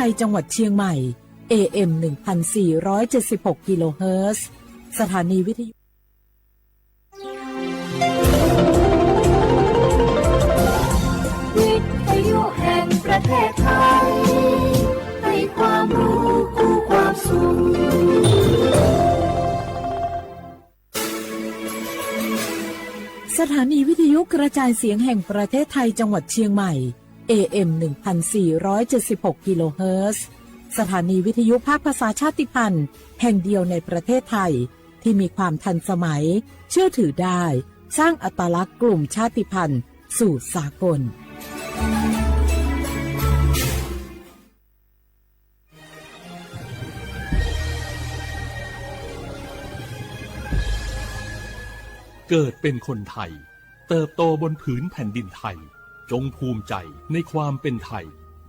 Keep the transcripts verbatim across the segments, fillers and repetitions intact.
ไทย จังหวัดเชียงใหม่ เอเอ็ม หนึ่งพันสี่ร้อยเจ็ดสิบหก กิโลเฮิรตซ์ สถานีวิทยุ วิทยุแห่งประเทศไทย ให้ความรู้คู่ความสุข สถานีวิทยุกระจายเสียงแห่งประเทศไทย จังหวัดเชียงใหม่ เอเอ็ม หนึ่งพันสี่ร้อยเจ็ดสิบหก กิโลเฮิรตซ์ สถานีวิทยุภาคภาษาชาติพันธุ์แห่งเดียวในประเทศไทย ที่มีความทันสมัย เชื่อถือได้ สร้างอัตลักษณ์กลุ่มชาติพันธุ์สู่สากล เกิดเป็นคนไทย เติบโตบนผืนแผ่นดินไทย จงภูมิใจในความเป็นไทย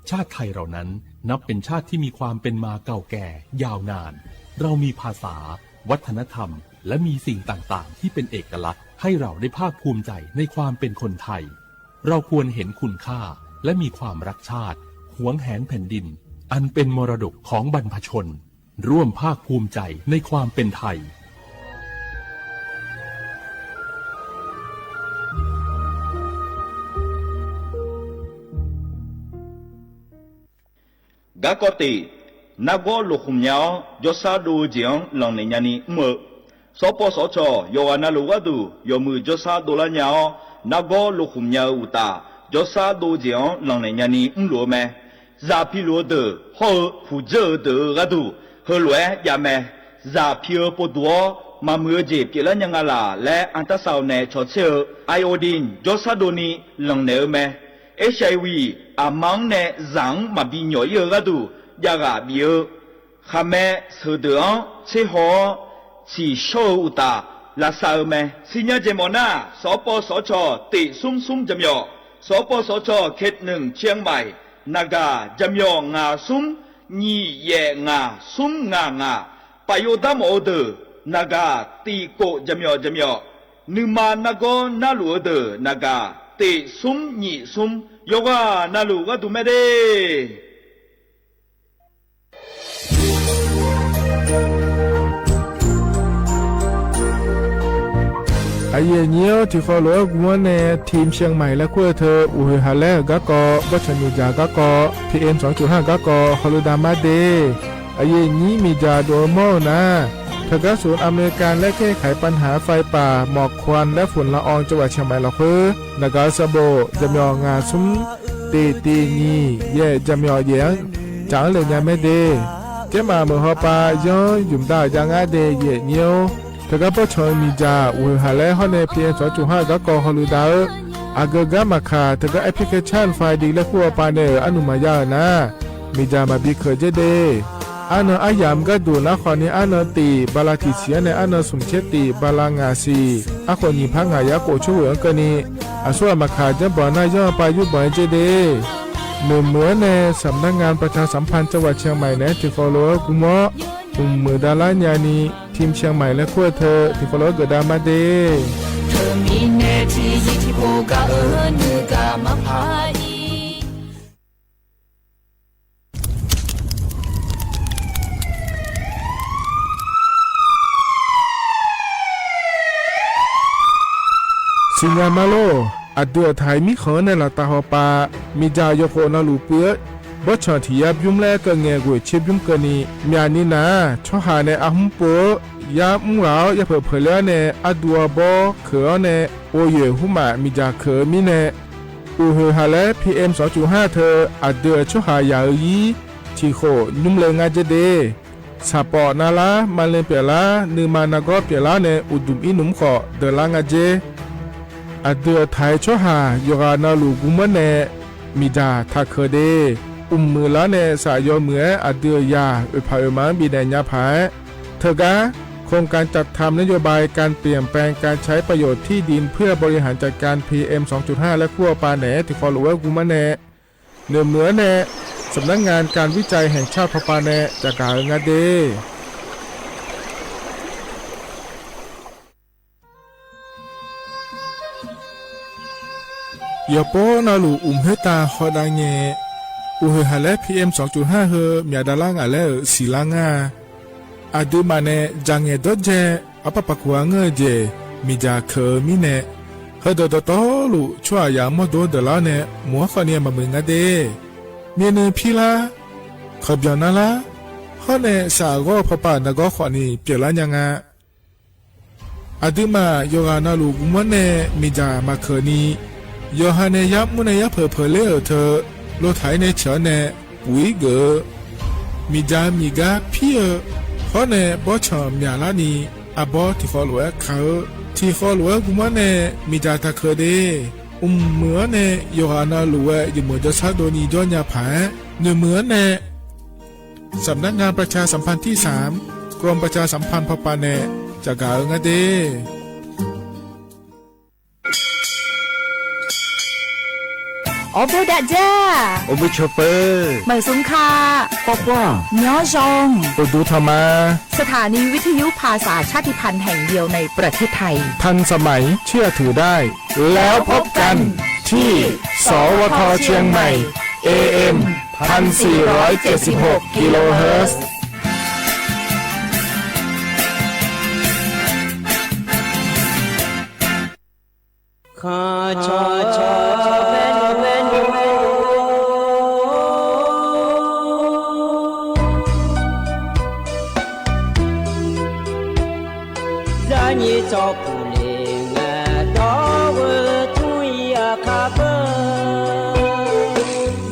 ชาติไทยเรานั้นนับเป็นชาติที่มีความเป็นมาเก่าแก่ยาวนาน เรามีภาษา วัฒนธรรม และมีสิ่งต่างๆ ที่เป็นเอกลักษณ์ ให้เราได้ภาคภูมิใจในความเป็นคนไทย เราควรเห็นคุณค่า และมีความรักชาติ หวงแหนแผ่นดิน อันเป็นมรดกของบรรพชน ร่วมภาคภูมิใจในความเป็นไทย Garkawv tif, nargawr lof khmq nya-awr jawrshar dov-eu jeq-anr lanqnaeq nyani mr-eu. Sawrpawv sawrcawq yawqghaq navluf gharduq yawmuiq jawrshar dovlar nya-awr, nargawr lof khmq nya-eu uqtaf, jawrshar dov-eu jeq-anr lanqnaeq nyani mrluf-eu mae. Zaq piluf-eu deuq hawr-eu puqdzeur-eu deuq-euq gharduq heulof-aer jav mae. Zaq pi-eu povduq-awr, maqmuiq-eu jeq pyeuflar nya nga laq laer anrtarsav-eu nae cawtser-eu iodine jawrshar dovni lanqnaeq-eu mae. Hiv, aqma-anr nae zaq-anr maqbi nyawq ir-eu gharduq javghaq bif-eu khaqmae sheuqdeuq-anr tserhaw-awr, tsiqshawr-eu uqtaf lavsav-eu mae. Sirnya jeq mawfnar, sawrpawv sawrcawq tif smr smr jaqmyawf, sawrpawv sawrcawq เขตหนึ่ง เชียงใหม่ naqgaq jaqmyawf ngaq smr nyiq yaef ngaq smr ngaq ngaq, paf yov darmawf-eu deuq naqgaq tif kof jaqmyawf jaqmyawf, nuima nargawr narluf-eu deuq naqgaq tif smr nyiq smr, yawqghaq navluf gharduq mae de. Aqyuif aqnyir-awr, tiqkhawv lof-aer gmr-awr nae ทีมเชียงใหม่ laer kur-eu teu, uqhoeq haq laer-euq garkawv, bawrtsanq miqdzaq garkawv, P M สองจุดห้า garkawv hawludav mar de. Aqyuif aqnyir miqdzaq dov-eu mawr-eu nar, teugar ศูนย์อำนวยการแก้ไขปัญหาไฟป่าหมอกควันและฝุ่นละอองจังหวัดเชียงใหม่ lafkhoer naqgaq-eu sanqbof jaqmyawf ngaq smr tif tif nyiq yaef jaqmyawf yaef-anr caf-anr laeq nya mae de. Tsermaf meuq hawpav yanr ymq dav-euq jav ngar de, aqyuif aqnyir-or. Teugar bawrtsanq-eu miqdzaq uqhoeq haq laer hawr nae P M สองจุดห้า garkawv hawludav-eu, aqgeu gar maqkaq, teugar application file laer kur-awr pav nae-euq arnuq maqya-euq nar, miqdzaq maqbi keuq dzer de. Arnan aryamq gharduq nar khawf ni, arnan tif bala tiqsiq-anr nae arnan smq tser tif bala ngaq siq, arkhof nyiq par ngaq yar khof tsawrghoeq-anr keuvni, aqsur ghaq maqkaq janrbanq nar yanr-eu pav yurbanq-aer dzer de. Noeqmeuq-anr nae สำนักงานประชาสัมพันธ์จังหวัดเชียงใหม่ naeq-aer tiqkhawv lof-aer gmr-awr, mqmuiq davlar nyani, ทีมเชียงใหม่ laer kur-eu teu tiqkhawv lof-aer geufdav mar de. Teumirnae tiqzir tiqpov gaq-eu nuigaq maqpar-ir. Siqnya ma lor. Aqdui aqtaq-iq mirkhanq-anr nae laftav hawpav, miqdzaq yawkhof navluf puiv-eu bawrtsanq tiq yar bymr laer keuv ngae ghoeq tser bymr keuvni, myaqni nar-aq, tsawrhaq nae arhmr pov-eu yar mr ghaq-awr, yar peuq peuq ler-awr nae arduv arbawr keuq-awr nae, ghovyoeq hmrmaf miqdzaq keuq-eu mirnae, uqhoeq haq laer P M สองจุดห้า teu aqdui-euq tsawrhaq yaq-eu ir tiq khof nymr le ngar dzer de. Saqpawf navlar, maqle pyawflar, nuima nargawr pyawflar nae uqduq ir nmr khawf deuqlar nga dzer. Aqdui aqtaq-iq tsawrhaq yawqghaq navluf gmr-anr nae miqdzaq taqkeuq de. Mqmuiq lar nae saf yawmuiq-aer aqdui-euq yaq oeqpaq oeqma-anr bifnaeq nya paq-aer, teugar โครงการจัดทำนโยบายการเปลี่ยนแปลงการใช้ประโยชน์ที่ดินเพื่อบริหารจัดการ P M สองจุดห้า laer kur-awr pav naeq-aer tiqkhawv lof-aer gmr-anr nae, noeqmeuq-anr nae สำนักงานการวิจัยแห่งชาติ hawpav nae caqgaq-eu ngar de. Yawqpov navluf uqmq khoertav hawdav ngae, Uqhoeq haq laer P M sanqcoq har heu myaq davlar ngaq laer-euq siqlar ngar-a. Aqduimaf nae dzaq ngaeq dawrdzae arpar paq kuq-a ngeur-eu jeq miqdzaq keuq-eu mirnae, heudeuq dawqtawvluf tsawrhaqzaq-euq mawrdo-anr deuqlar-awr nae moq-anr khawfni maqmuiq ngar de. Myavnuiv pirlar, kawqbyanq narlar, hawr nae saqghawr-eu pawpav nargawr khawfni pyeuflar nya nga. Aqduimaf yawqghaq navluf guvmanr nae miqdzaq maqkeuq ni, yawqha nae yar mr nae yar peuq peuq ler-euq teu, lotaq-ir nae ciq-awr nae puq-ir geuf-eu, miqdzaq miqgar pir-eu, hawr nae bawrtsanq myaqlar ni, arbawr tiqkhawv lof-aer kaq-eu, tiqkhawv lof-aer guvmanr nae miqdzaq taqkeuq de. Mqmuiq-anr nae yawqghaq navluf-aer yawmuiq jawrshar dovni jawr nya paq-aer, noeqmuiq-anr nae สำนักงานประชาสัมพันธ์ที่สาม กรมประชาสัมพันธ์ pawpav nae caqgaq-eu ngar de. Awrboer dav dzar. Awrboer cawpeu. Maeqsmr ka. Khoerboer nymr zan. Uqduq tanqma. สถานีวิทยุภาษาชาติพันธุ์แห่งเดียวในประเทศไทย ทันสมัยเชื่อถือได้ แล้วพบกันที่ สวท เชียงใหม่ เอเอ็ม พันสี่ร้อยเจ็ดสิบหก กิโลเฮิรตซ์ Zaqnyiq tsawrpuq le ngae dawr-eu tmr-ir aqkar beu.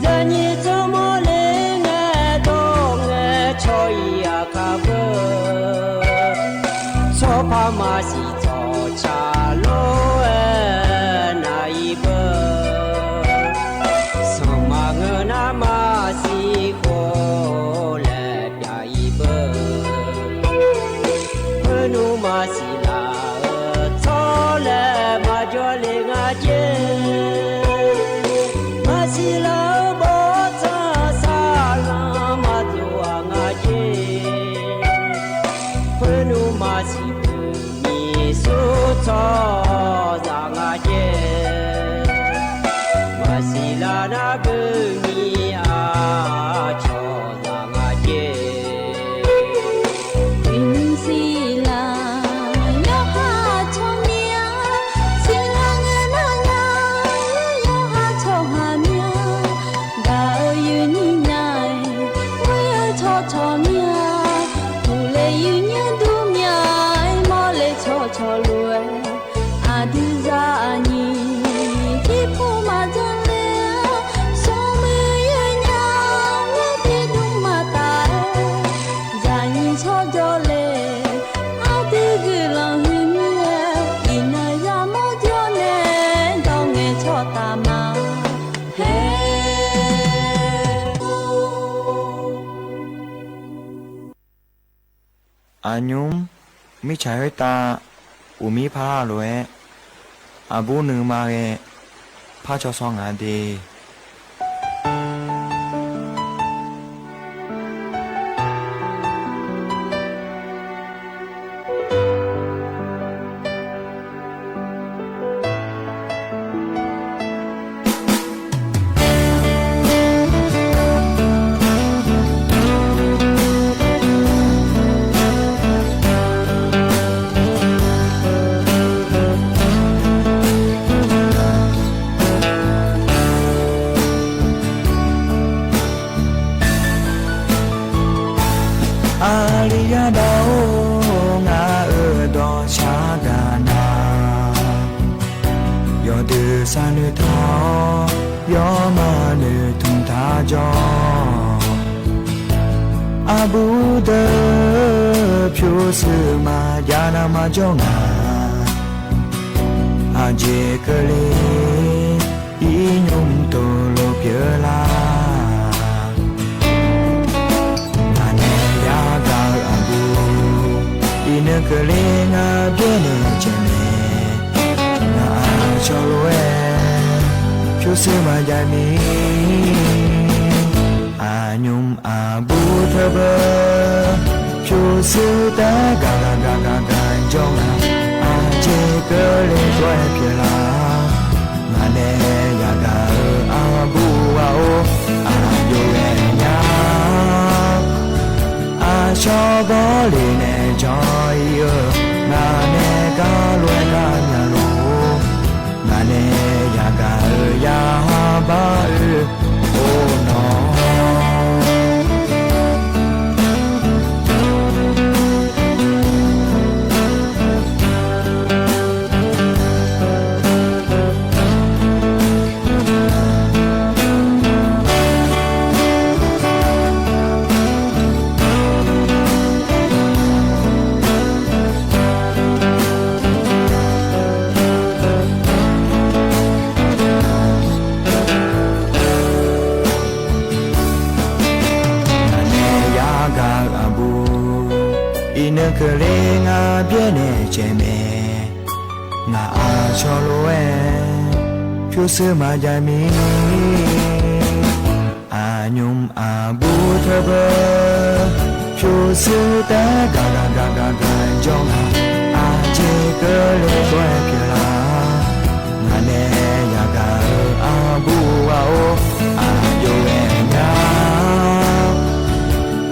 Zaqnyiq tsawrmawr le ngae dawr ngae caw-ir aqkar beu. Tsawrpar maqsiq tsawrca lof-aer nav-ir beu. Sanqma ngeur nar maqsiq khof laer pyav-ir beu. Khoernmr maqsiq laf-eu tsawrlaer maqjawr le nga jer. Maqsiq laf-eu bawrtsanq saqlanq maqdov-aq nga jer. Khoernmr maqsiq beu nyiq sur tsawrhaqzaq nga jer. Maqsiq laf nar beu nyiq aqcawq zaq nga jer. Tiqnymr siqlaq yawqha tsawrmyanr, siqlaq ngae nar nya, yawqha tsawrhaq myanr, gaq-eu yuif nyiq nya-aer, ghoer-eu tsawrcawq myanr, uqle yuif nyanr dur myanr-aer, mawrle tsawrcawq lof-aer, aqdui zaqnyiq jirpov maqdzanr ler-awr, smrmuiq yuif nya-aer, tiqdmr maqtaf-aer, zaqnyiq tsawrjawr le, aqdui guiqlanq huiq mir-aer, iqnan yamawr jawr nae, dawr ngae tsawrtaf ma. Haer. Aqnymr mirtsaq khoertav uqmir parlar lof-aer, aqbur nuima ghae par caw saw ngaq de. Aqli yadaq-or, ngaq-euq dawqshaq gaq nar, yawdui sharnoeq taq-awr, yawmaf noeqtmq taq jawr. Aqbur deuq pyurshuir maqjav nar maqjawr nga. Aqjeq keuvle-ir nymr tov lof pyeuf lar. Ngaq nae yagaq-eu aqbur, iqnan keuvle ngaq byaerdeuq caenae, ngaq aqcawq lof-aer pyurshuir maqjav mir. Aqnymr aqbur teubeu, pyurshuir taef-aer gaq gaq gaq gaq jawr nga. Aqjeq keuvle dov-aer pyeuf lar. Ngaq nae yagaq-eu aqbur ghaq-or, aqjox Aqcawq bawle nae jan-ir-eu, ngaq nae gar lof-aer gar myaqluf-or, ngaq nae yagaq-eu yarhaq bar-eu, or nawq. Ngaq nae yagaq-eu aqbur, iqnan keuvle ngar byaer nae caev mae. Ngaq aqcawq lof-aer pyurshuir maqjav mir, aqnymr aqbur teubeu pyurshuir taef-aer gaq gaq gaq gaq gaq jawr nga. Aqjeq keuvle tov-aer pyeuflar, ngaq nae yagaq-eu aqbur ghaq-or, aqjox ghae nya.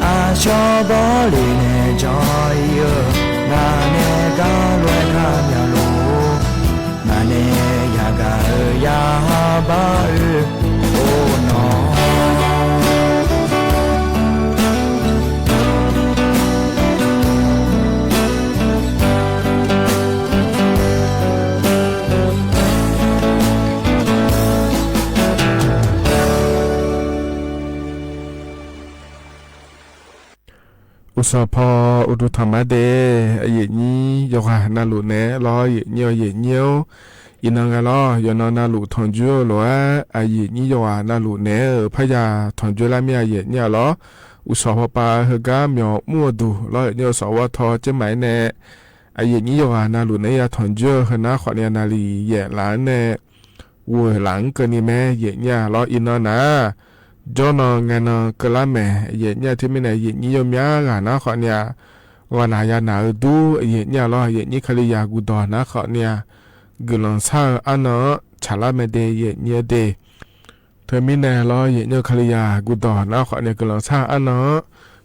Aqcawq bawle nae jan-ir-eu, ngaq nae gar lof-aer gar myaqluf-or, ngaq nae yagaq-eu yarhaq bar-eu, or nawq. Uqsawq paw uqduq tanqma de, aqyuif nyir yawqghaq navluf naeq-aer lawr, aqyuif nyir-awr aqyuif nyir-or. Iqnan nga lawr, yawqnan navluf tanqjoer-eu lof-aer, aqyuif nyir yawqghaq navluf naeq-aer-euq parya tanqjoer lar mir-a, aqyuif nyir-a lawr. Uqsawq paw pav heugar myawq mr-eu duq lawr, aqyuif nyir-awr sawq ghawr taw tser maq-aer nae, aqyuif nyir yawqghaq navluf naeq-aer ya tanqjoer-eu heunar khawf ni-a navlif yaef laf-anr nae, ghoeq laf-anr keuvni mae, aqyuif nyir-a lawr. Iqnan nar, jawrnan ngaenan keuvlar maeq, aqyuif nyir-a. Teumirnae aqyuif nyir yawmyar ghaq nar khawf ni-a, ghawqnaq yanaq-eu dur, aqyuif nyir-a lawr, aqyuif nyir Kalizaq guqdawq nar khawf ni-a, guiqlanq shar-eu arnan-anr tsaqlar mae de, aqyuif nyir-eu de. Teumirnae lawr, aqyuif nyir-eu Kalizaq guqdawq nar khawf ni-a guiqlanq shar-eu arnan-anr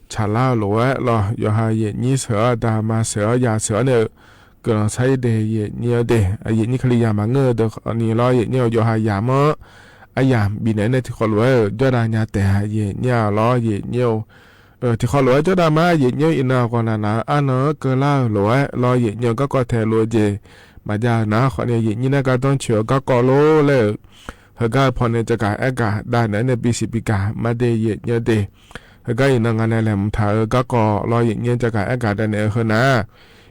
tsaqlar-eu lof-aer lawr, yawqha aqyuif nyir sheuq-awr daqma sheuq-awr yaq sheuq-awr nae-euq guiqlanq shar-ir de, aqyuif nyir-eu de. Aqyuif nyir Kalizaq maqngeur-eu deuq khawf ni lawr, aqyuif nyir-eu yawqha yamq-anr aryamq bifnaeq-aer nae tiqkhawf lof-aer-euq jawrdav nya taef-a, aqyuif nyir-a lawr, aqyuif nyir-eu. Tiqkhawf lof-aer jawrdav ma, aqyuif nyir-eu. Iqnan ghawqnaq naq-eu arnan-anr keuvlar-eu lof-aer lawr, aqyuif nyir-eu. Garkawv taeq lof-eu jeq maqjav-euq nar khawf ni, aqyuif nyir nar gardanr coeq-eu garkawv lor laer-euq, heugar-eu pawnae jagaq aergaq davnaeq-aer nae bisiq bigaq ma de, aqyuif nyir-eu de. Heugar iqnan nga nae laeqhmq taq-euq garkawv lawr, aqyuif nyir-eu. Jagaq aergaq davnaeq-eu heunar,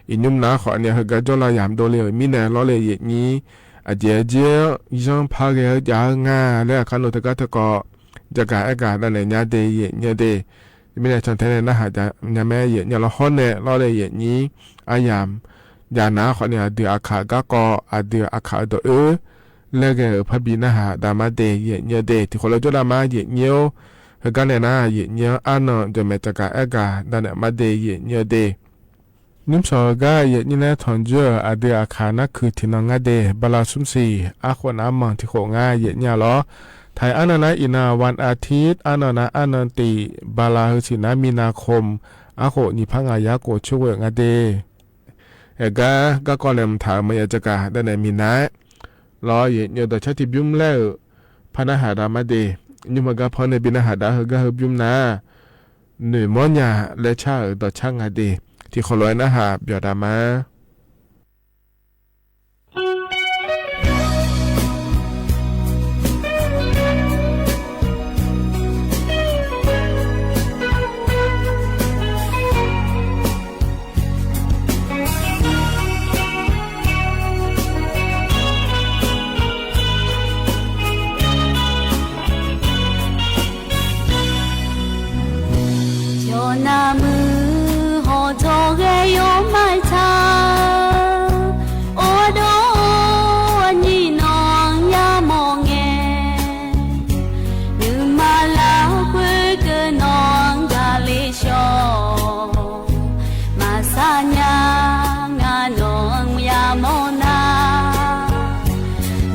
iqnymr nar khawf ni-a heugar jawrlav yamq dovle-euq mirnae lawr le, aqyuif nyir. Aqjeq-aer jir-anr yanr par ghae-eu jav-eu nga laer aqkar nawr teugar teukawv jagaq aergaq davnaeq nya de, aqyuif nyir-eu de. Mirnae cantae nae narhaq jav nya mae, aqyuif nyir-a lawr. Hawr nae lawr le, aqyuif nyir. Aryamq jav nar khawf ni aqdui aqkaq-eu garkawv, aqdui aqkaq-eu dawq oer laer ghae-euq parbi narhaq dav ma de, aqyuif nyir-eu de. Tiqkhawf lof-aer jawrdav ma, aqyuif nyir-or. Heugar nae nar aqyuif nyir-anr arnan jawqmaeq jagaq aergaq davnaeq ma de, aqyuif nyir-eu de. Nymrshawq-eu gar aqyuif nyir nae tanqjoer-euq aqdui aqkaq narkuiq tiqnan ngar de. Bala smr siq, arkhof nav manq tiqkhof ngar, aqyuif nyir-a lawr. Taiq arnan nar iqnan วันอาทิตย์, arnan nar arnan tif, bala heusiq nar มีนาคม, arkhof nyiq par ngaq yarkhof coer ghoeq nga de. Heugar garkawv laeqhmq taq-euq maqya jagaq davnaeq miqnav-aer lawr, aqyuif nyir-eu. Dawqcar tiqbymr laer-euq par narhaq dav ma de. Nymr heugar paw nae bi narhaq dav-eu heugar heubymr nar, noeqmawr nya laer car-euq dawqcar nga de. Tiqkhawf lof-aer narhaq byawq dav ma. Jawrnar muiq hawq tawq ghae yawr maqtaq, ardov nyiq nan yamawr ngae, nuima lafkhoer keuv nan gaqle shawr, maqsar nya ngaq nan yamawr nar,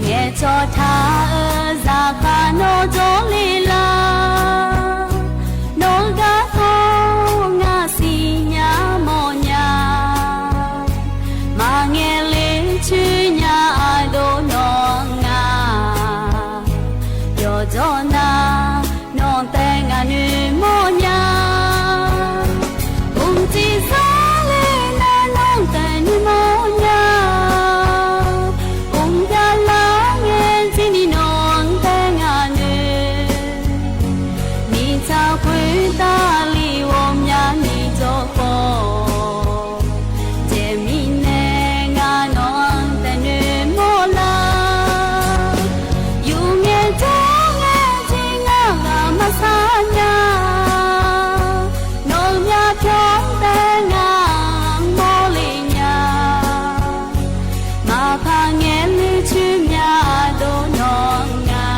ngaeqcawq taq-eu zaqkhav nawr dawrle lar, nawr garkawv nga ngaq noeqmawr nya. Mqciv zar le nar nawr taef noeqmawr nya. Mqjav lar ngae jir ni nawq-anr taef ngaq noeq. Miqtsaq khoertav li ghawqmyani jawrkhawf, jeq mirnae ngar nawq-anr taef noeqmawr lar. Yuf ngae jawr ngae jir ngar ghaq maqsar nya. Nawq-euq myavpyawq taef ngar mawrle nya. Maqpar ngaeq le coer myadov nawq nga.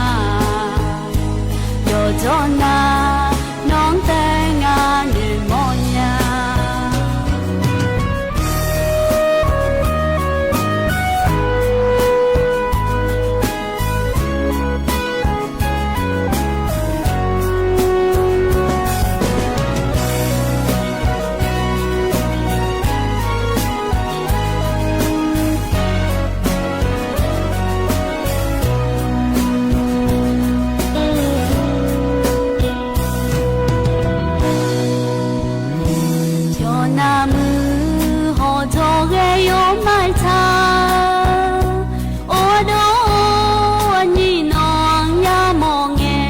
Yawqjawr nar nawq-anr taef ngar noeqmawr nya. Cawq navmuiq hawqjawq ghae yawr maqtaq. Ardov aqnyir nawq-anr yamawr ngae,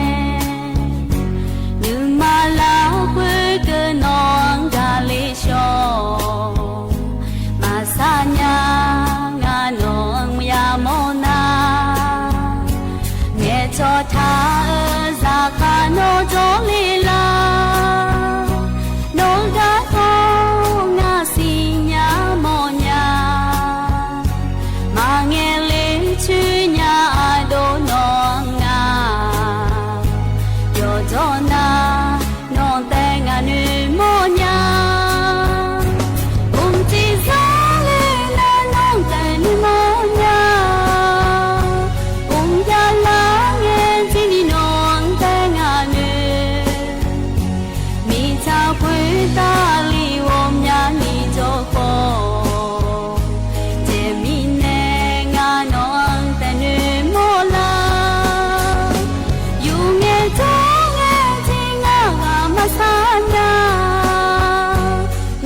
nuima lafkhoer keuv nawq-anr gaq le shawr. Maqsar nya ngar nawq-anr yamawr nar, ngaeqcawq taq-eu zaqkhav nawr jawrle lar. Nawq-eu garkawv ngar siqnya mawrnya. Maqngaeq le coer nya ardov nawq nga. Yawqjawr nar nawq taef ngaq noeqmawr nya. Mqciv zar le nar nawq taef noeqmawr nya. Mqjav lar ngae jir ni nawq-anr taef ngaq noeq. Miqtsaq khoertav li ghawqmyani jawrkhawf, jeq mirnae ngar nawq-anr taef noeqmawr lar. Yuf ngae jawr ngae jir ngar ghaq maqsar nya.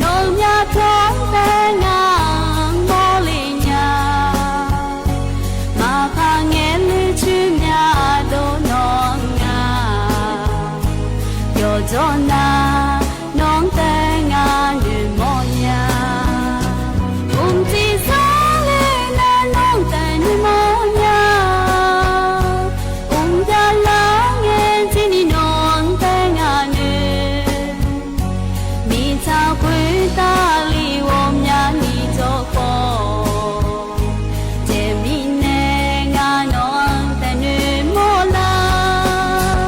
Nawq-euq myavpyawq taef ngar mawrle nya. Maqpar ngaeq le coer myadov nawq nga. Yawqjawr nar nawq-anr taef ngar noeqmawr nya. Mqciv zar le nar nawq taef noeqmawr nya. Mqjav lar ngae jir ni nawq-anr taef ngaq noeq. Miqtsaq khoertav li ghawqmyani jawrkhawf, jeq mirnae ngar nawq-anr taef noeqmawr lar.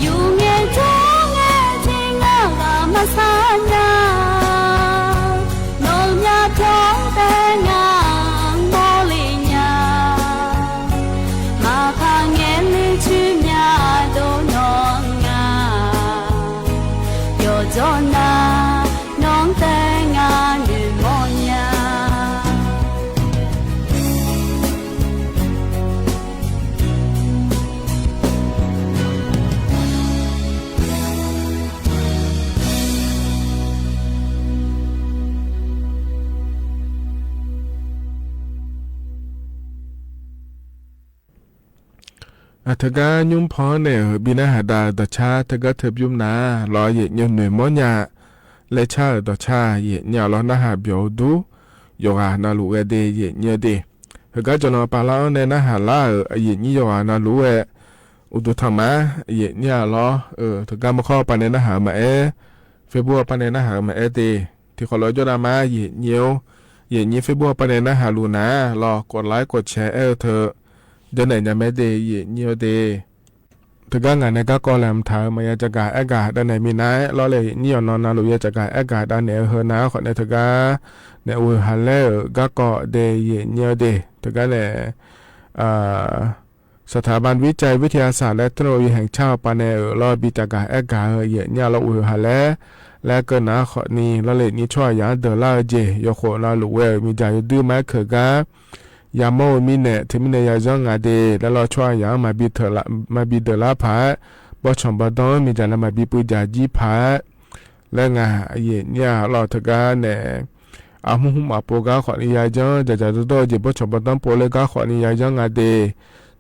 Yuf ngae jawr ngae jir ngar ghaq maqsar nya. Nawq-euq myavpyawq taef ngar mawrle nya. Maqpar ngaeq le coer myadov nawq nga. Yawqjawr nar nawq-anr taef ngar noeqmawr nya. Aq, teugar nymr paw-anr naeq-euq bi narhaq dav-eu dawqcar teugar teu bymr nar lawr, yaeqnyir noeqmawr nya laer car-euq dawqcar yaeqnyir-aq lawr narhaq byawq-eu dur, yawqghaq navluf ghae de yaeqnyir-eu de. Heugar jawqnan pavlar-anr nae narhaq lar-euq yaeqnyir yawqghaq navluf-aer, uqduq tanqma yaeqnyir-aq lawr-euq teugar maqkhawr pav nae narhaq-eu maqaer, Facebook pav nae narhaq-eu maqaer de. Tiqkhawf lof-aer jawr nar ma yaeqnyir-or, yaeqnyir Facebook pav nae narhaq luf nar lawr, kawv laer kawv cae aer-eu teu, janrnaeq nya mae de yaeqnyir-eu de. Teugar ngaq nae garkawv laeqhmq taq-euq maqya cavgaq aergaq dav naeq minav-aer lawr le, yaeqnyir yawqnan navluf ya cavgaq aergaq dav naeq-eu heu nar khawf nae teugar nae oe ha laer-euq garkawv de yaeqnyir-eu de. Teugar nae สถาบันวิจัยวิทยาศาสตร์และเทคโนโลยีแห่งชาติ pav nae-euq lawr bi cavgaq aergaq-eu yaeqnyir-aq lawr oe ha laer, laer keuv nar khawf ni lawr le, yaeqnyir tsawrhaqzaq-anr deuqlar-eu jeq yawkhof navluf ghae-euq miqdzaq yawduir maqaer keuq gar yamawr-eu mirnae, teumirnae yazanr nga de laer lawr, tsawrhaqzaq-anr maqbi deuqlar paq-aer bawrtsanq bawrdanr-anr miqdzaq nae maqbi puiv dzaq jir paq-aer laer nga. Aqyuif aqnyir-aq lawr, teugar nae arhmr hmr maf pov gar khawfni yajanr dzaqdzaq dawrdawr-eu jeq bawrtsanq bawrdanr pov laer gar khawfni yajanr nga de.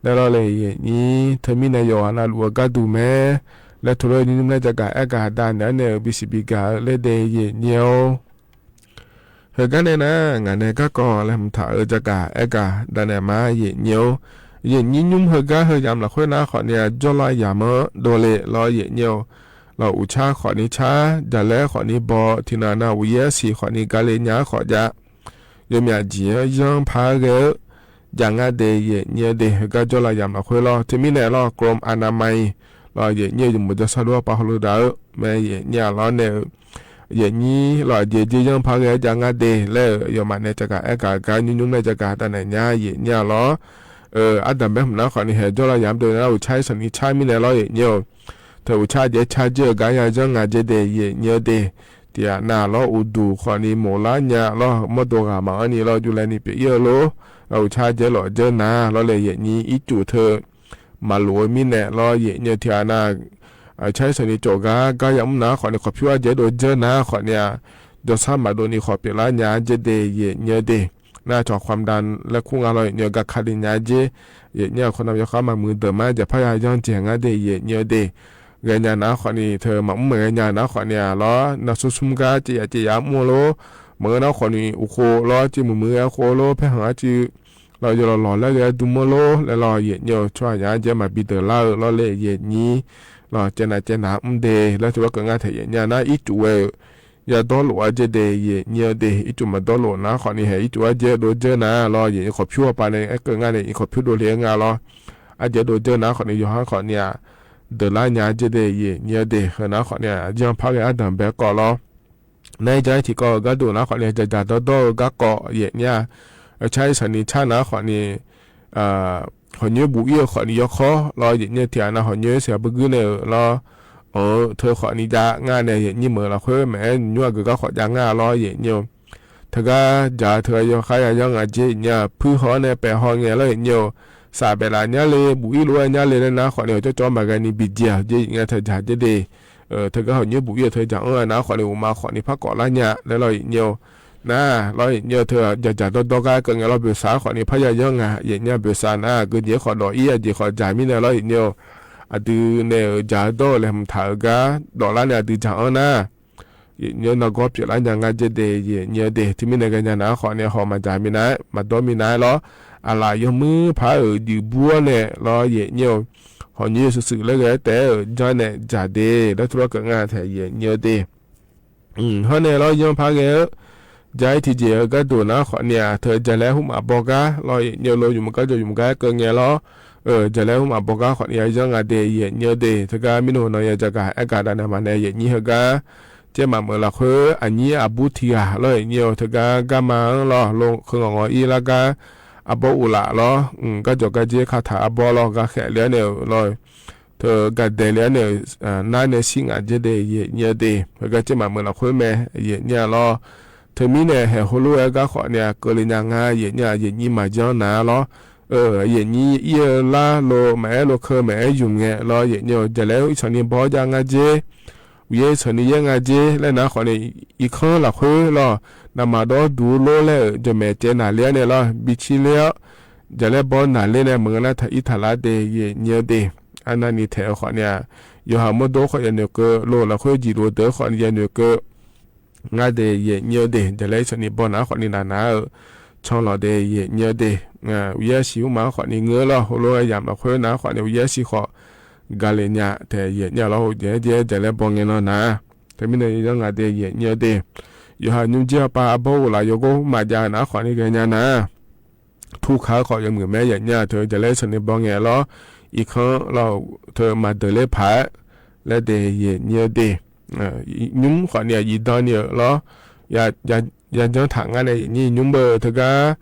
Nae lawr le aqyuif aqnyir, teumirnae yawqghaq navluf-eu gharduq mae laer teulof-aer nymr nymr nae jagaq aergaq danaeq-anr nae-euq bisiq bigaq-eu laer de aqyuif aqnyir-or. Heugar nae nar, ngaq nae garkawv laeqhmq taq-eu jagaq aergaq danaeq ma aqyuif aqnyir-or. Aqyuif aqnyir, nymr heugar heu yamq lafkhoer nar khawfni-aq, jawrlav yamq-anr dovle lawr aqyuif aqnyir-or. Lawr uqtsar khawfni tsar, jaqlaer khawfni baw, tiqnan nav uqyaer siq khawfni gale nya-aer khawf jav. Yawmyaf jeq-anr yanr par ghae-eu jav nga de aqyuif aqnyir-eu de. Heugar jawrlav yamq lafkhoer lawr, teumirnae lawr กรมอนามัย lawr aqyuif aqnyir-eu yawmuiq jawrsar luf-anr paq hawluf daq-eu mae aqyuif aqnyir-aq lawr nae-eu aqyuif aqnyir lawr, aqjeq jeq yanr par ghae-aer jav nga de laer-euq yawfmaf nae jagaq aergaq gar nymr nymr nae jagaq danaeq nya aqyuif aqnyir-aq lawr. Ardanq bae hmq nar khawfni haeq jawrlav yamq dovle nar uqtsar irsaqni tsar mirnae lawr aqyuif aqnyir-or. Teu uqtsar jaer tsar jir-eu gar yajanr nga jer de aqyuif aqnyir-eu de. Tiqghaq nav lawr uqduq khawfni mof lar nya lawr mawrdo ghaq maqanr ni lawr juvlae ni pyeuf ir-eu lor. Lawr uqtsar jaer lawf jeur nar lawr le aqyuif aqnyir, ircuf teu maqlof-eu mirnae lawr aqyuif aqnyir-eu tiqghaq nav uqtsar irsaqni cawf gar gar yamr nar khawfni khawf pyur arjaev dov jeur nar khawfni-aq, jawrsar maqdov ni khawf pyeuflar nya jer de aqyuif aqnyir-eu de. Nar cawq ความดัน laer kur nga lawr aqyuif aqnyir-eu, gar kali nya jer. Aqyuif aqnyir-aq khawf nam yawkhar maqmuiq deuq ma jaqpar ya yanr dzaeq nga de aqyuif aqnyir-eu de. Ghaenya nar khawfni teu maqmr maqghaenya nar khawfni-aq lawr, navsur smr gar caev yaf caev yaf-aer mr-eu lor. Maqngeur nar khawfni uqkhov lawr, civ muiq muiq ghae khof lor, paerkhanq arciv lawr, yawlawq lawq laer ghae-aer dm-eu lor laer lawr aqyuif aqnyir-eu, tsawrhaq nya-aer jaev-aer maqbi deuq lar-eu lawr le aqyuif aqnyir. Lawr caev nav caev nav mr de laer teu lawr keuv nga taef aqyuif aqnyir nar ircuf ghae-euq yadawr lof-aer jaev de aqyuif aqnyir-eu de. Ircuf maqdawr lof nar khawfni haeq ircuf arjaev dov jeur nar lawr aqyuif aqnyir, khawf pyur hawpa nae aer keuv nga nae aqyuif aqnyir, khawf pyur dovle-aer nga lawr. Arjaev dov jeur nar khawfni yawqha khawfni-aq deuq lar nya jer de aqyuif aqnyir-eu de. Heu nar khawfni-aq yanr par ghae ardanq bae kawv lawr. Nar-aer ja-aer tiqkawv-euq gharduq nar khawfni dzaqdzaq dawrdawr-eu garkawv aqyuif aqnyir-aq, uqtsar irsaqni tsar nar khawfni hawqnyoer buf ir-eu khawfni yawkawr lawr aqyuif aqnyir-eu, tiqghaq nav hawqnyoer siq-aq beuguir nae-euq lawr, anq-eu teu khawfni jav nga nae aqyuif aqnyir, meuq lafkhoer maqaer nymr aqgeu gar khawf jav nga lawr aqyuif aqnyir-eu. Teugar jaq-eu teugar yawkhar yayanr nga jer aqnyir-aq, puir haw-awr nae paef haw ngae lawr aqyuif aqnyir-eu. Saf baef laf nyar le, buf ir lof-aer nyar le laer nar khawfni hawq cawv cawv maqghae ni bijae-aq jer aqyuif aqnyir, teu jaq jer de. Teugar hawqnyoer buf ir-eu teu jaq-anr-a nar khawfni uqma khawfni par kawf lar nya laer lawr aqyuif aqnyir-eu. Nar lawr aqyuif aqnyir-eu, teu dzaqdzaq dawrdawr gar keuv ngae lawr, boeqsaq-aer khawfni par ya yanr nga aqyuif aqnyir-aq, boeqsaq nar geujeq-aer khawf dawf ir, aqjeq khawf jaq mirnae lawr aqyuif aqnyir-eu. Aqdui nae-euq jaq-eu dawr-eu laeqhmq taq-euq gar dawf lar nae aqdui jaq-anr nar aqyuif aqnyir-eu, nargawr pyeuflar nya nga jer de aqyuif aqnyir-eu de. Teumirnae ghaenya nar khawfni haw maqjaq minav-aer maqdawr minav-aer lawr, aqlaf yawmuir paq-aer-euq juif bur-awr nae lawr aqyuif aqnyir-eu, hawqnyoer suqsuif laer ghae-aer taef-aer-euq janr nae jaq de laer teu lawr keuv nga taef aqyuif aqnyir-eu de. Hawr nae lawr yanr par ghae-eu ja-ir tiqjeq-eu gharduq nar khawfni-aq, teu jaqlaer hmq maf baw gar lawr aqyuif aqnyir-eu, lawr yawmuiq gar jawr yawmuiq gar aer keuv ngae lawr, jaqlaer hmq maf baw gar khawfni ya yanr nga de aqyuif aqnyir-eu de. Teugar mirnae nawq-anr ya jagaq aergaq daq naeq ma nae aqyuif aqnyir heugar, tser maqmeuq lafkhoer aqnyir aqbur tiq ghaq lawr aqyuif aqnyir-eu, teugar garma-anr lawr lo kheungawq ngawq ir lar gar, arbawr uvlaf lawr, garjawq garjer kataq arbawr lawr gar khaeq le-awr nae-euq lawr, teu gaqdaeq le-awr nae-euq nar nae shir ngaq jer de aqyuif aqnyir-eu de. Heugar tser maqmeuq lafkhoer mae aqyuif aqnyir-a lawr. Teumirnae haeq heulof-aer gar khawfni-aq keuvle nya nga aqyuif aqnyir-a, aqyuif aqnyir maqjanr nar lawr. Aqyuif aqnyir ir-eu lar lo maqaer lo keuv maqaer ymq ngae lawr aqyuif aqnyir-eu, jaqlaer iqsanqni baw-awr jav nga jer, uqyaer iqsanqni yaer nga jer laer nar khawfni, irkanr lafkhoer lawr, naqmaq dawr duq lor laer-euq jawqmaeq caev naqler-awr nae lawr, bi cir ler-awr, jaqlaer baw naqler nae maqngeur nar taq ir taq lar de aqyuif aqnyir-eu de. Arnavni taeq-eu khawfni-aq, yawqha mawrdo khawf yanoeq keuv, lo lafkhoer jeq lof-eu deuq khawfni yanoeq keuv ngar de aqyuif aqnyir-eu de. Jaqlaer iqsanqni baw nar khawfni naqnar-eu canlawq de aqyuif aqnyir-eu de. Uqyaer siq mrma-anr khawfni ngeur lawr, heulof-aer yamq lafkhoer nar khawfni uqyaer siq khawf gale nya taef aqyuif aqnyir-a lawr. Hoqjaeq-aer jaev-aer jaqlaer baw ngae nan nar, teumirnae yanr nga de aqyuif aqnyir-eu de. Yawqha nymrjir hawpav arbawr uvlaf yawgor maqjav-eu nar khawfni ghaenya nar, turkaq-eu khawf yawmuiq mae aqyuif aqnyir-a, teu jaqlaer iqsanqni baw ngae lawr, irkanr lawr, teu maqdeuq ler paq-aer laer de aqyuif aqnyir-eu de. Nymr khawfni-aq zifdan ni-euq lawr, yajanr taq ngar nae aqyuif aqnyir nymr beu teugar,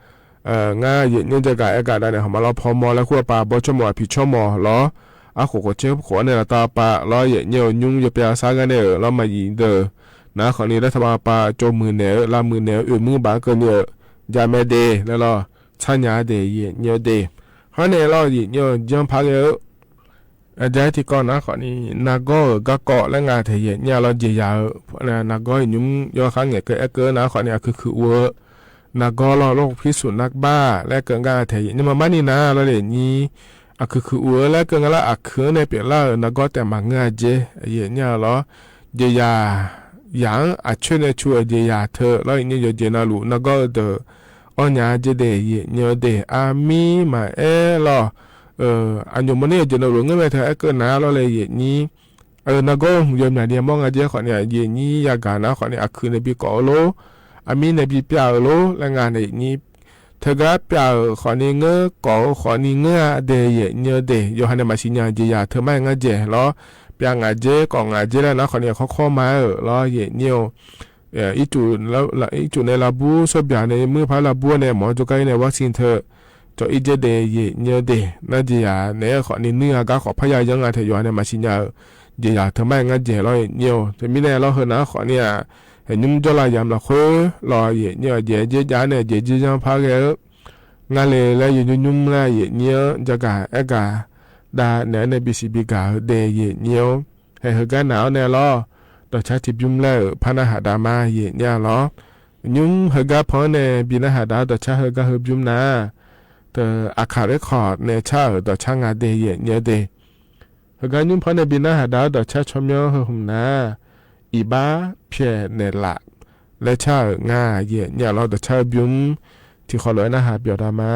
ngar aqyuif aqnyir jagaq aergaq daq naeq hawq ma lawr, pawmaw laer kur-a pav bawr tsawrmawq aqpiq tsawrmawq lawr, arkhof khof tser khof-anr nae laftav pav lawr aqyuif aqnyir-eu, nymr yawpyav sar gar nae-euq lawr maqzif deuq nar khawfni laer taqpav pav tsov muiq naeq-eu lavmuiq naeq-eu oeq muir baf-anr keuvni-euq jamae de laer lawr, tsarnya de aqyuif aqnyir-eu de. Hawr nae lawr aqyuif aqnyir-eu janr par ghae-eu Aqjeq-aer tiqkawv nar khawfni, nargawr-euq garkawv laer nga taeq yaeq nyir-a lawr. Jeqzaq-euq nargawr-iq nymr yawkhav ngaeqkeuv aerkeuv nar khawfni, aqkuiq kuiq uv-eu nargawr lawr, lawrhuq pirsuq narbar laer keuv nga taeq yaeq nyir ma marni nar lawr yaeq nyir. Aqkuiq kuiq uv-eu laer keuv nga lar, aqkuiq-anr nae pyeuflar-euq nargawr taef maqngeur-a jer yaeq nyir-a lawr. Jeqzaq, zaq-anr aqcoer nae cu-euq jeqzaq teu lawr yaeq nyir. Yawqjeq navluf nargawr-eu deuq awr nya jer daeq yaeq nyir-eu daeq armir maqaer lawr. Aqnyoq mawrner yawqjeq navluf ngeur mae teu aerkeuv nar lawr laer yaeq nyir. Nargawr-eu hmq yawmyaq ni mawr nga jer khawfni, yaeq nyir yagaq nar khawfni, aqkuiq nae bi kawf-eu lor, armir nae bi pyav-eu lor laer nga nae yaeq nyir. Teugar pyav-euq khawfni ngeur, kawf-eu khawfni ngeur-a daeq yaeq nyir-eu daeq, yawqha nae maqsiq nya-euq jeqzaq teu mar-aer ngar dzaeq lawr. Pyav ngaq jer kawf ngaq jer laer nar khawfni, aqkawr kawr ma-aer-euq lawr yaeq nyir-eu. Ircuf nae lavbur sawrbyaq nae muir par lavbur-awr nae mawq-anr jawrgar-ir nae วัคซีน teu cawq-ir jer daeq yaeq nyir-eu daeq, nar jeqzaq naeq-aer khawfni nuir-a gar khawf parya yanr nga taeq yawqha nae maqsiq nya-euq jeqzaq teu mar-aer ngar dzaeq lawr yaeq nyir-eu. Teumirnae lawr heu nar khawfni-aq, nymr jawrlav yamq lafkhoer lawr yaeq nyir-eu jeq jer jav nae jeq jir yanr par ghae-eu ngar le laer yaeq nymr nymr laer yaeq nyir-anr jagaq aergaq dav naeq-aer nae bisiq bigaq-eu daeq yaeq nyir-awr, haeq heugar naq-awr nae lawr, dawqcar tiqbymr laer-euq par narhaq dav ma yaeq nyir-a lawr. Nymr heugar pan-anr nae bi narhaq dav-awr dawqcar heugar heubymr nar, teu Aqkaq Record nae car-euq dawqcar nga daeq yaeq nyir-eu daeq. Heugar nymr pan nae bi narhaq dav-awr dawqcar tsawrmyanr heu hmq nar, iqbax pyaeq naeqlaf laer car-euq nga yaeq nyir-a lawr. Dawqcar heubymr tiqkhawf lof-aer narhaq byawq dav ma.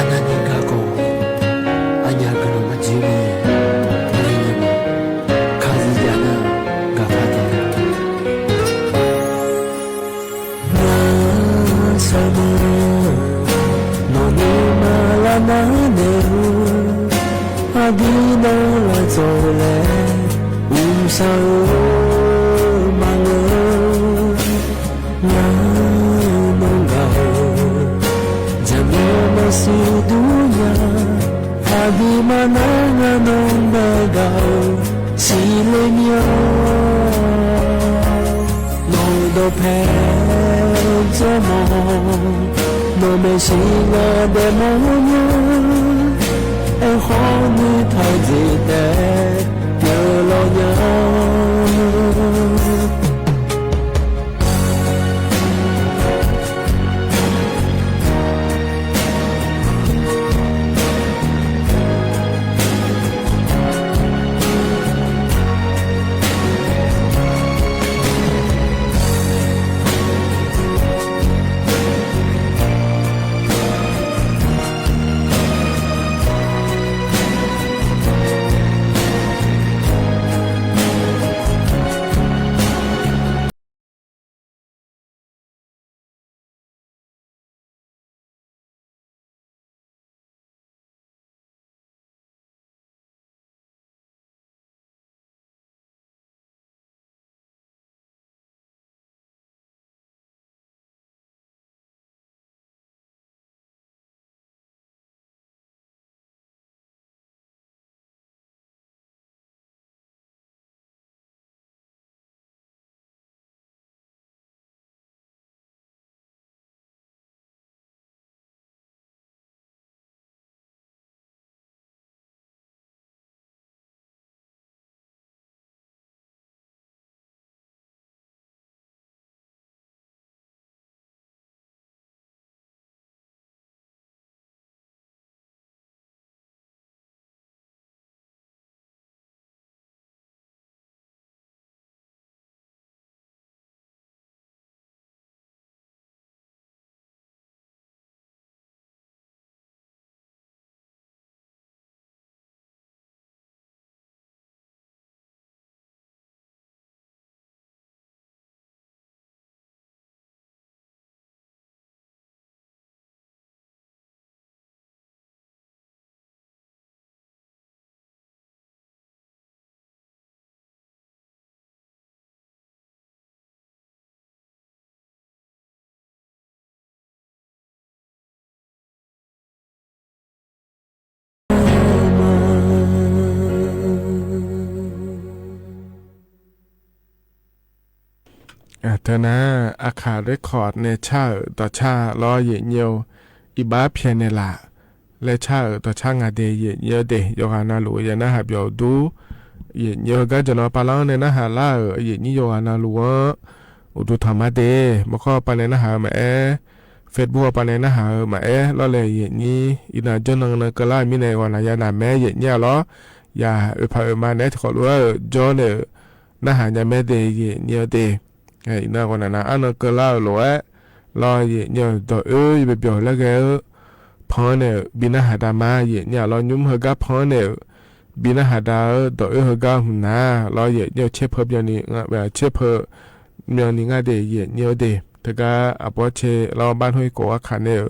Arnavni garkawv, arnya guiqlanq maqjir ni, kaqzuif jav nar, gaqpar taef-a. Nawr sharma, nawq nuima lavnar naeq-eu, aqdui nawr lavdzawq laer, uqshaq-eu maqngeur. Ngar nawr gaq-eu, jaqmyawf maqsiq dur nya, aqdui maqnar ngar nawr nae gaq-eu, siqle mya. Nawq-eu dawqpae jawrmawq, nawq maeqshi nga daefmawr nya, aerkhawf nuitaq jeq taef pyeuflar nya. Teunar, Aqkaq Record nae car-euq dawqcar lawr, yaeqnyir-eu, iqbax pyaeqnaeq laf laer car-euq dawqcar nga de, yaeqnyir-eu de, yawqghaq navluf-eu ya narhaq byawq dur, yaeqnyir-eu gar jawqnan pavlar-anr nae narhaq lar-euq yaeqnyir yawqghaq navluf-anr uqduq tanq ma de. Mawrkawr pav nae narhaq-eu maqaer, Facebook pav nae narhaq-eu maqaer lawrle, yaeqnyir iqnan jawrnan nan keuvlar-euq mirnae ghawqnaq ya naq maer, yaeqnyir-aq lawr, ya oeqpaq oeqma naeq-aer tiqkhawf lof-aer-euq jawr naeq-euq narhaq nya maer de, yaeqnyir-eu de. Iqnan ghawqnaq naq arnan keuvlar-euq lof-aer lawr, yaeqnyir-eu, dawq oer yabyaq byawq laer ghae-eu pan-anr naeq-euq bi narhaq da ma, yaeqnyir-aq lawr, nymr heugar pan-anr naeq-euq bi narhaq da-eu dawq oer heugar hmq nar lawr, yaeqnyir-eu, caerpeu byanni, caerpeu byanni ngar de, yaeqnyir-eu de. Teugar aqbawr cae lawr, bar nmr irkhof Aqkaq nae-euq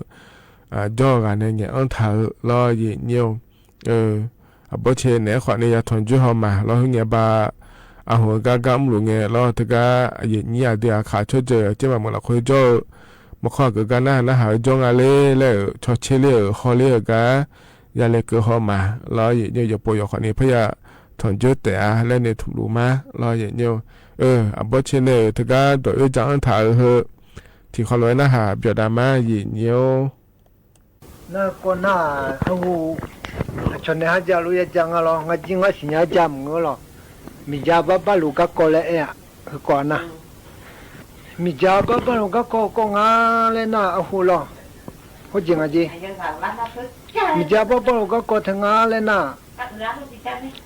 jawr-eu ghaq nae ngaeq-anr taq-eu lawr, yaeqnyir-eu, aqbawr cae naeq-aer khawf ni ya tanqjoer haw ma lawr, khoerngae ba aqhmq-eu gar gar mrluf ngae lawr, teugar yaeqnyir aqdui Aqkaq tsawrjeuq-eu aqjeq maqmuiq lafkhoer jawr-eu, mawrkawr aqgeu gar narhaq narhaq-eu jawr nga ler laer-euq cawtser ler-euq hawler-euq gar yalae keuv haw ma lawr, yaeqnyir-eu, yawqpov yawqkhawf ni parya tanqjoer taef-a laer noeqtmq luf ma lawr, yaeqnyir-eu. Aqbawr cae nae-euq teugar dawq oer ja-anr taq-eu heu tiqkhawf lof-aer narhaq byawq da ma, yaeqnyir-or. Narkawv nar-aq, arhu, aqcawq nae har ja lof ya ja nga lawr, ngar jir ngar siqnya ja mq-eu lawr. Miqja barbar luf garkawv laer aer-aq, heukawv nar, miqja barbar luf garkawv kawv nga laer nar, arhu lawr, khoerjeq nga jer. Miqja barbar luf garkawv teu nga laer nar,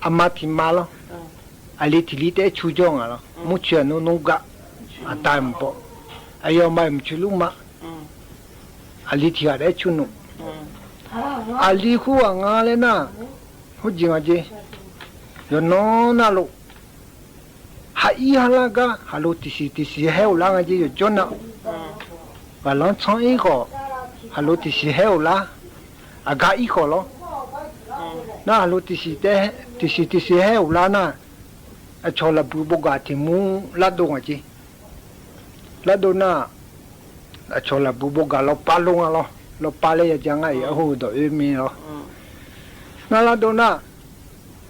aqma tiq ma lawr, aqli tiq li taef-aer cu jawr nga lawr, murcoeq aqnmr nmr gar, aqda mq baw, aqyawfmaf mqcoeq lur ma, aqli tiq ghaq taef-aer cu nmr. Aqli khoerghaq nga laer nar, khoerjeq nga jer. Yawqnan navluf, haq ir har lar gar khaqlo tiqsiq tiqsiq haer-euq lar nga jer, yawqjawr nav. Ghaqlanr tsanr ir khawf, khaqlo tiqsiq haer-euq lar, aqgar ir khawf lawr. Nar khaqlo tiqsiq taef, tiqsiq tiqsiq haer-euq lar nar, aqcawq lafbui bawgaq tiq mur lardov nga jer. Lardov nar, aqcawq lafbui bawgaq lawpar lor nga lawr, lawpar laer ya ja ngar-iq arhu dawq oer mir lawr. Ngar lardov nar,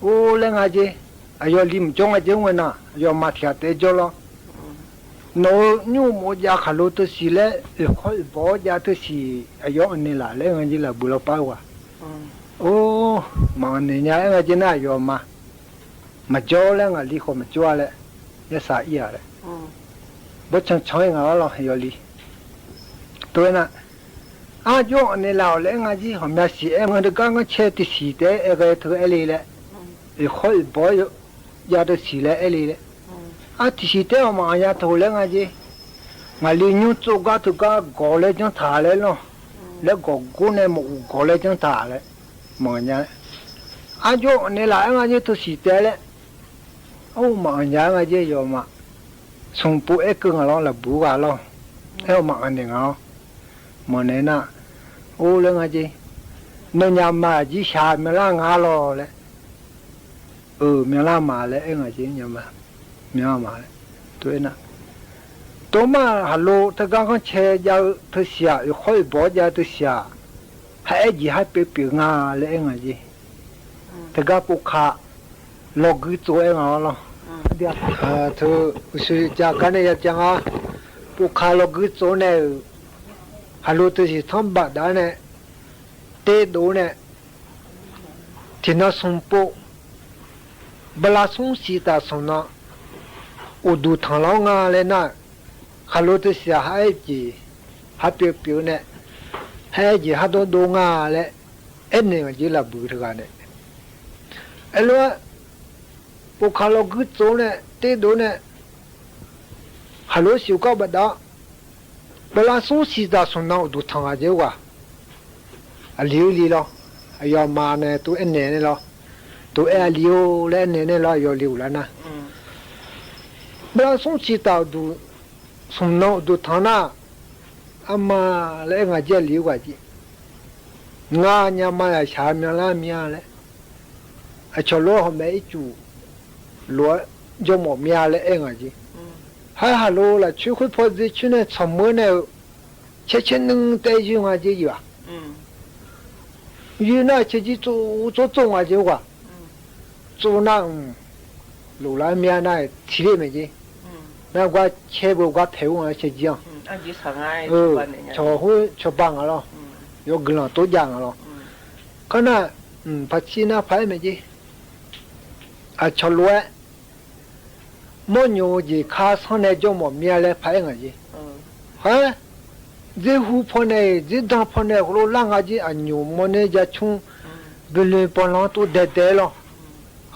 or laer nga jer, aqyawf li mqjawr nga jer, mr ngae nar aqyawfmaf tiq ghaq taef-aer jawr lawr. Nawq-euq nymr-eu mawf-eu jav khaqlo teusiq laer oeqkhawr oeqbawq-awr jav teusiq aqyawf anqnaeq laf laer nga jer, lafbui lawpar-eu ghaq. Or, maqanq naeq nya-aer nga jer nar aqyawfmaf maqjawr laer, ngaqli khawf maqjawr-a laer, yarsaq ir-a laer, bawrcan can-ir nga lawr, aqyawf li. Tov-aer nar, arjawr anqnaeq laf-awq laer aer nga jer, ghawqmya siq aer nga, teugar ngar cae tiqsiq taef-aer aer ghae teu aer le laer, oeqkhawr oeqbawq-awr jav teusiq laer aer le laer, ar tiqsiq taef-aer ghawqmaf anqnya taq-euq laer nga jer. Ngaqli nymr tsov gar teugar gawq laer janr taq laer lawr, laer gawq gor nae mawf uq gawq laer janr taq laer, maqanq nya. Arjawr anqnaeq laf-aer nga jer teusiq taef-aer laer, or maqanq nya-aer nga jer, aqyawfmaf smq pov aer keuv nga lawr, lafbui ghaq lawr, aer-awr maqanq naeq nga lawr. Maqnaeq nar, or laer nga jer, nawnyaf ma aqjir shaq myanlar nga lawr laer, eu myanlar ma laer aer nga jer, nyaf ma, myanlar ma laer. Tov-aer nar, tov mar khaqlo teugar ghanrcae jav-eu teusiq-aq, oeqkhawr oeqbawq-awr jav-eu teusiq-aq, ha aer jeq har pyeuf pyeuf nga laer aer nga jer. Teugar povkaq lawqgui tsov-aer nga lawr. Teu uqshoe ja gar nae ya ja nga, povkaq lawqgui tsov nae-euq khaqlo teusiq tanr baqda nae terdov nae, tiqnan smq pov bala smr siq taq smq nan uqduq tanq lar nga laer nar, khaqlo teusiq-aq, ha aer jeq har pyeuf pyeuf nae, ha aer jeq har dawrdov nga laer aernaeq nga jer, lafbui teughaq nae. Aerlof-aer, povkaq lawqgui tsov nae terdov nae, khaqlo siq gar baqda, bala smr siq taq smq nan uqduq tanq nga jer-a. Aqli-eu li lawr, aqyawfmaf nae tov aernaeq nae lawr, tov aer aqli-or laer aernaeq nae lawr, aqyawf li uqlar nar, bala smr siq taq uqduq smq nan uqduq tanq nar, arma laer aer nga jer, aqli-eu ghaq jeq. Ngar nyama yaqshaq myanlar mya laer, aqcawq lof hawq mae ircuf lof-aer jawrmawf mya laer aer nga jer. Har khaqlo lafcoer khoer paw dzer coer nae tsawq meur nae-eu caer caer nuiv taef-aer yoer nga jer, yif-aq, yoer nar caerjir tsov tsov tsov nga jer-a. Tsov nar, mq, loflar mya nar tiq ler mae jer. Nar gar caer beu gar paeq-ur nga caerjir-anr. Cawq khoer cawba nga lawr. Yawf guiqlanq tov jav nga lawr. Kar nar, paqcir nar paq-aer mae jer. Aqcawq lof-aer mawrnymq-eu jeq kar sanr nae jawr mawf mir-a laer paq-aer ngaq jer. Khaer, dzerhu pawnae-iq dzerdan pawnae heulof lar nga jer. Aqnymq mawrner jacmr, beuloe bawlanr tov daedae-aer lawr.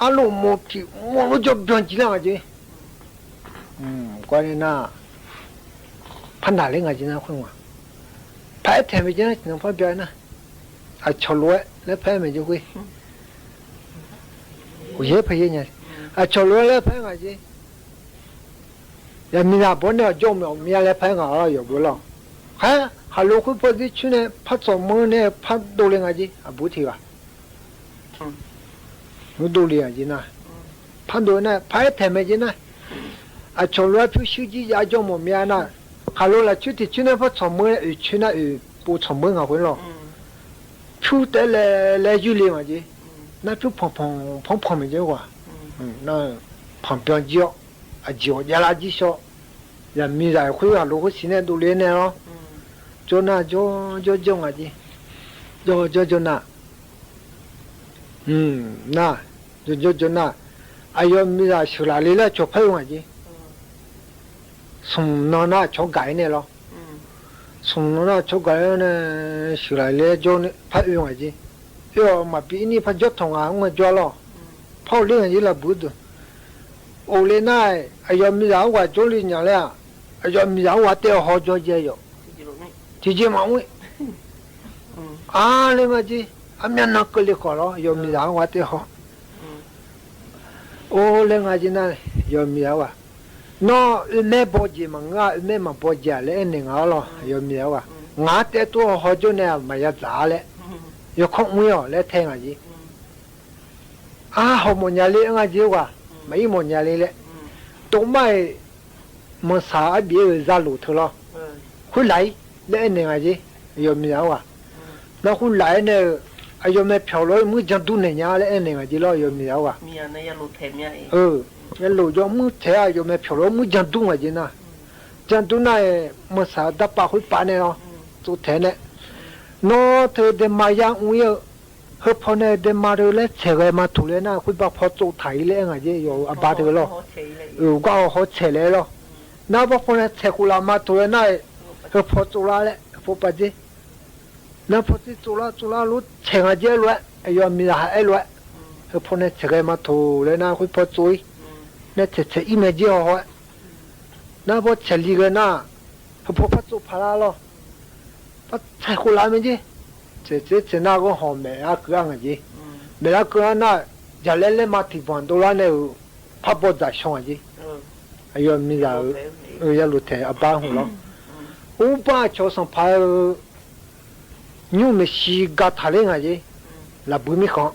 Arlof mawq tiq mawq lof jawr byan jir lar nga jer. Gawr nae nar, par naqler nga jer nar khoer nga. Paq-aer taeq mae jer nar, tiqnan par bya nar, aqcawq lof-aer laer paq-aer mae jer khoer. Aqcawq lof-aer laer paq-aer ngaq jer. Yaqmiqzaq bawr nae aqjawr mawf mir-a laer paq-aer ngaq-awr yawf beu lawr. Khaer, khaqlo khoer paw dzercoer nae par tsawq meur nae par dovle nga jer aqbur tiq ghaq. Ur dovle nga jer nar, par dov nar paq-aer taeq mae jer nar, aqcawq lof-aer pyurshuir jir jav jawr mawf mir-a nar, khaqlo lafcoer tiqcoer nae par tsawq meur-aer oeqcoer nar oeq pov tsawq meur nga khoer lawr. Pyur taef-aer laev laer yurle nga jer. Nar pyur panq panq panq panq mae jer ghaq. Nar-eu panq byan jir-awr, aqjeq-awq javlar jir shawr. Yaqmiqzaq khoer ghaq lof khoer siq nae dovle nae lawr. Jawr nar jawr jawr jawr nga jer. Jawr jawr jawr nar, nar, jawr jawr jawr nar, aqyawf miqzaq sheuqlaf le laer cawq par-eu nga jer. Smq nan nar aqcawq gaq-ir nae lawr. Smq nan nar aqcawq gaq-ir nae sheuqlaf le-aer jawr nae par oe nga jer. Oe-awq maqbi ir ni par jawr tawq ngaq-anr ngae jawr lawr. Par-awq ler nga jer lafbuq deuq. Of le nar-aq, aqyawf miqzaq-anr ghaq jawrle nya laer-aq, aqyawf miqzaq-anr ghaq taef-aer haw jawr jae yawf. Tiqjeq maqmr-ir. Ar laer nga jer, armyan nan keuvle khawf lawr, aqyawf miqzaq-anr ghaq taef-aer haw. Or laer nga jer nar, aqyawf miqzaq-anr ghaq, nawr oe maer baw jeq maqngeur-a, oe maer maqbaw jeq-aq laer aernaeq nga-awr lawr, aqyawf miqzaq-anr ghaq, ngaq-anr taef-aer tov haw jawr nae-aq maqya dzaq-a laer, yawkawr mr-ir-awq laer tae nga jer. Ar, haw mawf nya le-aer nga jer ghaq, maqir mawf nya le laer. Tov mar-iq manqsaq arbif-aer-euq zaluf teu lawr. Khoerlaf-ir laer aernaeq nga jer, aqyawf miqzaq-anr ghaq. Nar khoerlaf-aer nae-eu, aqyawf mae pyawq lof-aer muir jan dur naeq nya laer aernaeq nga jer lawr, aqyawf miqzaq-anr ghaq. Yalof jawr muir taeq-a, aqyawf mae pyawq lof-aer muir jan dur nga jer nar. Jan dur nar-aq, manqsaq darpav khoerpav nae lawr, tsovtaeq nae, nawr teu daema yar mr-ir-eu, heupaw nae daema deu laer tsaeq ghae ma toq laer nar, khoerbar paw tsovtaq-ir laer aer nga jer, yawf-euq aqba deu lawr. Gar haw haw tsaeq laer lawr. Nar bar paw nae tsaeq khof laf ma toq laer nar, heupaw tsovlar laer, heupaw pav dzer. Nar paw dzer tsovlar tsovlar lof tsaeq nga jer aer lof-aer, aqyawf miqzaq ha aer lof-aer, heupaw nae tsaeq ghae ma toq laer nar, khoerpaw tsov-ir nae tsaeq tsaeq-ir mae jer haw haw-aer. Nar paw tsaeq li ghae nar, heupaw par tsov paq lar lawr. Par tsaeq khof laf mae jer. Tsaeq tsaeq tsaeq nar, ghanr hawq maeq lar keuv-ar nga jer. Maeq lar keuv-ar nar, jaqlaer laer ma tiq banq dovlar nae-euq par baw dzaq shaw nga jer. Aqyawf miqzaq-euq yalof taeq aqba hmq lawr. Urbar aqcawq sanqpaq-eu nymr maeqshi gataq ler nga jer. Lafbui mirkhanq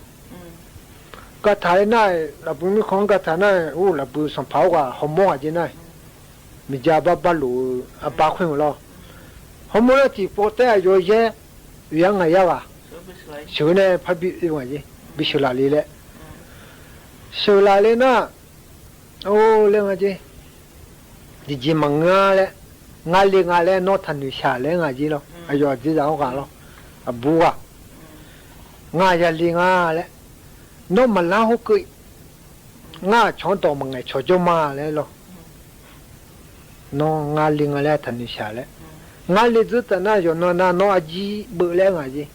gataq ler nar-aq, lafbui mirkhanq-anr gataq nar-aq, ur lafbui sanqpaq-anr ghaq hawmawr nga jer nar-aq, miqja bar bar lof-eu aqba khoer-euq lawr. Hawmawr nar tiqpov taef-aer aqyawf yaer oe-ar ngaq yar ghaq sheuq-eu nae parbi oe nga jer, bi sheuqlaf le laer. Sheuqlaf le nar, or laer nga jer, tiqjeq maqngeur-a laer, ngar le nga laer nawr taqnoeq shaq laer nga jer lawr. Aqyawf aqdzerzaq-anr ghaq lawr, aqbur ghaq, ngar ya le nga laer, nawr maqlar hawr keuv, ngar aqcawq-anr dawq maqngaeq cawq jawr ma laer lawr. Nawr ngar le nga laer taqnoeq shaq laer, ngar le dzeur taf nar yawqnan nar nawr arjir beuv laer nga jer.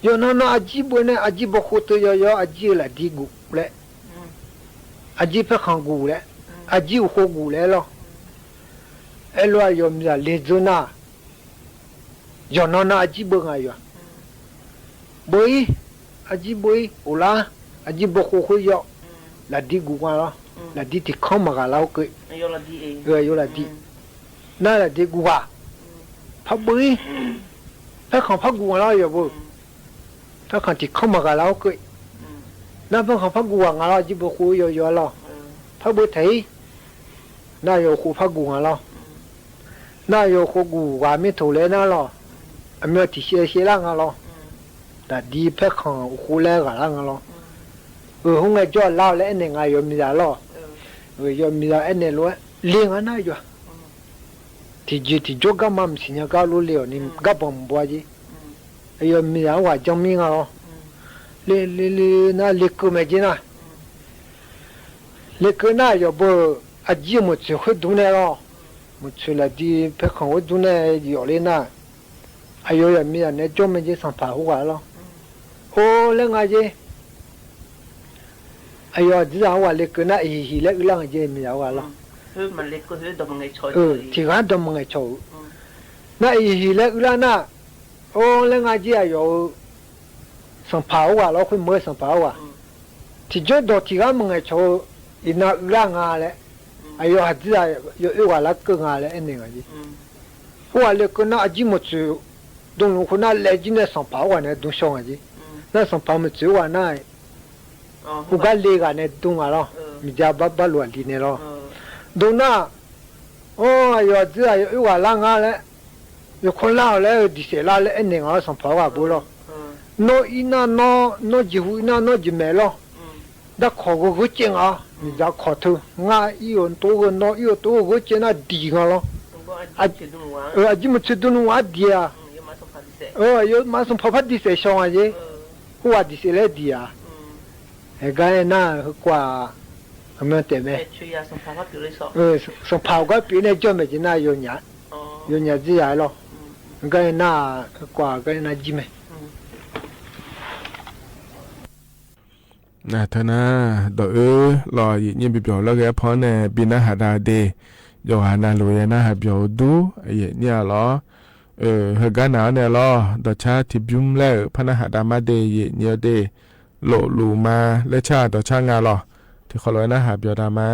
Yawqnan nar arjir beuv nae arjir bawkhov teu yawyaw arjir-eu lafdi guf laer, arjir paerkhanq guf laer, arjir uqkhov guf laer lawr. Aerlof-aer yawqmiqzaq le dzeur nar, yawqnan nar arjir beuv nga yawq. Beuv-ir, arjir beuv-ir, uqlar, arjir bawkhov khoer yaw, lafdi guf nga lawr. Lafdi tiq kanr maqghaq lar hawr keuv, yawlafdi nar lafdi guf ghaq, par beuv-ir, paerkhanq par guf nga lar yawq beuv. Paerkhanq tiq kanr maqghaq lar hawr keuv, nar paerkhanq par guf ghaq nga lawr, arjir bawkhov yaw yaw-ar lawr. Par beuv taeq-ir, nar yawq uqkhov par guf nga lawr. Nar yawq uqkhov guf ghaq mirtoq laer nar lawr, aqmyan tiq shaev shaev lar nga lawr. Lafdi paerkhanq uqkhov laer ghaq lar nga lawr. Euq, khoerngae jawr-aq lar-awq laer aernaeq nga yawqmiqzaq lawr. Yawqmiqzaq aernaeq lof-aer Le nga nar yawf-aq, tiqjeq tiqjawr garma maqsiq nya gar lor le-awq ni garbanq mqbaw-a jeq. Aqyawf miqzaq-anr ghaq janr mir nga lawr. Le le le nar lekeuv mae jeq nar, lekeuv nar aqyawf beu-euq aqjir-euq meuqtsoeq khoerdmr nae lawr, meuqtsoeq lafdi paerkhanq khoerdmr nae yawf ler nar, aqyawf yawq miqzaq naeq-aer jawr mae jeq sanqpaq khoerghaq lawr. Or laer nga jeq. Aqyawf aqdirzaq khoerghaq lekeuv nar iqhiq hiq laer uilar nga jeq miqzaq khoerghaq lawr. Tiqghaq-anr dawq maqngaeq cawq-euq. Nar iqhiq hiq laer uilar nar, or laer nga jeq aqyawf-euq sanqpaq khoerghaq lawr, khoermeuq-eu sanqpaq khoerghaq. Tiqjawr dawq tiqghaq-anr maqngaeq cawq-eu iqnan uilar nga laer, aqyawf aqdirzaq yawoer ghaq larkeuv nga laer aernaeq nga jeq. Khoerghaq lekeuv nar aqjir meuqtsoeq dmluf khoernar laev jir nae sanqpaq khoerghaq nae dm shaw nga jeq. Nar sanqpaq meuqtsoeq khoerghaq nar, khoergar le ghaq nae dm nga lawr. Miqdzaq bar bar lof-aq li nae lawr. Dm nar, or aqyawf aqdirzaq yawoer ghaq lar nga laer, yawkawr lar-awq laer-eu diqsaef lar laer aernaeq nga lawr sanqpaq khoerghaq beu lawr. Nawr ir nar nawr, nawr jeqhu ir nar nawr jeqmaeq lawr. Darkawq gheu gheu caev nga-awr miqdzaq kawq teu ngar ir-euq tov gheu nawr ir-euq tov gheu gheu caev nar diq nga lawr. Aqjir meuqtsoeq dm nmr-aq ardiq-a. Aqyawfmaf sanqpaq par diqsaef shaw nga jeq. Khoerghaq diqsaef laer diq-aq. Aergar aernar heukawv-aq, aqmyan taef mae. Sanqpaq-euq gar pyeuf nae jawr maeq jeq nar yawnyaf, yawnyaf dzir ya-aer lawr. Gar aernar heukawv-aq gar aernar jir mae. Nar teu nar, dawq oer lawq, aqyuif nyir bi byawq lawr ghae-aer paw-anr nae bi narhaq dav de. Yawqghaq navluf ya narhaq byawq-eu dur, aqyuif nyir-a lawr. Heugar nav-anr nae lawr, dawqcar tiqbymr laer-euq par narhaq dav ma de, aqyuif nyir-a de. Lofluf ma laer car dawqcar nga lawq. Tiqkhawf lof-aer narhaq byawq dav ma.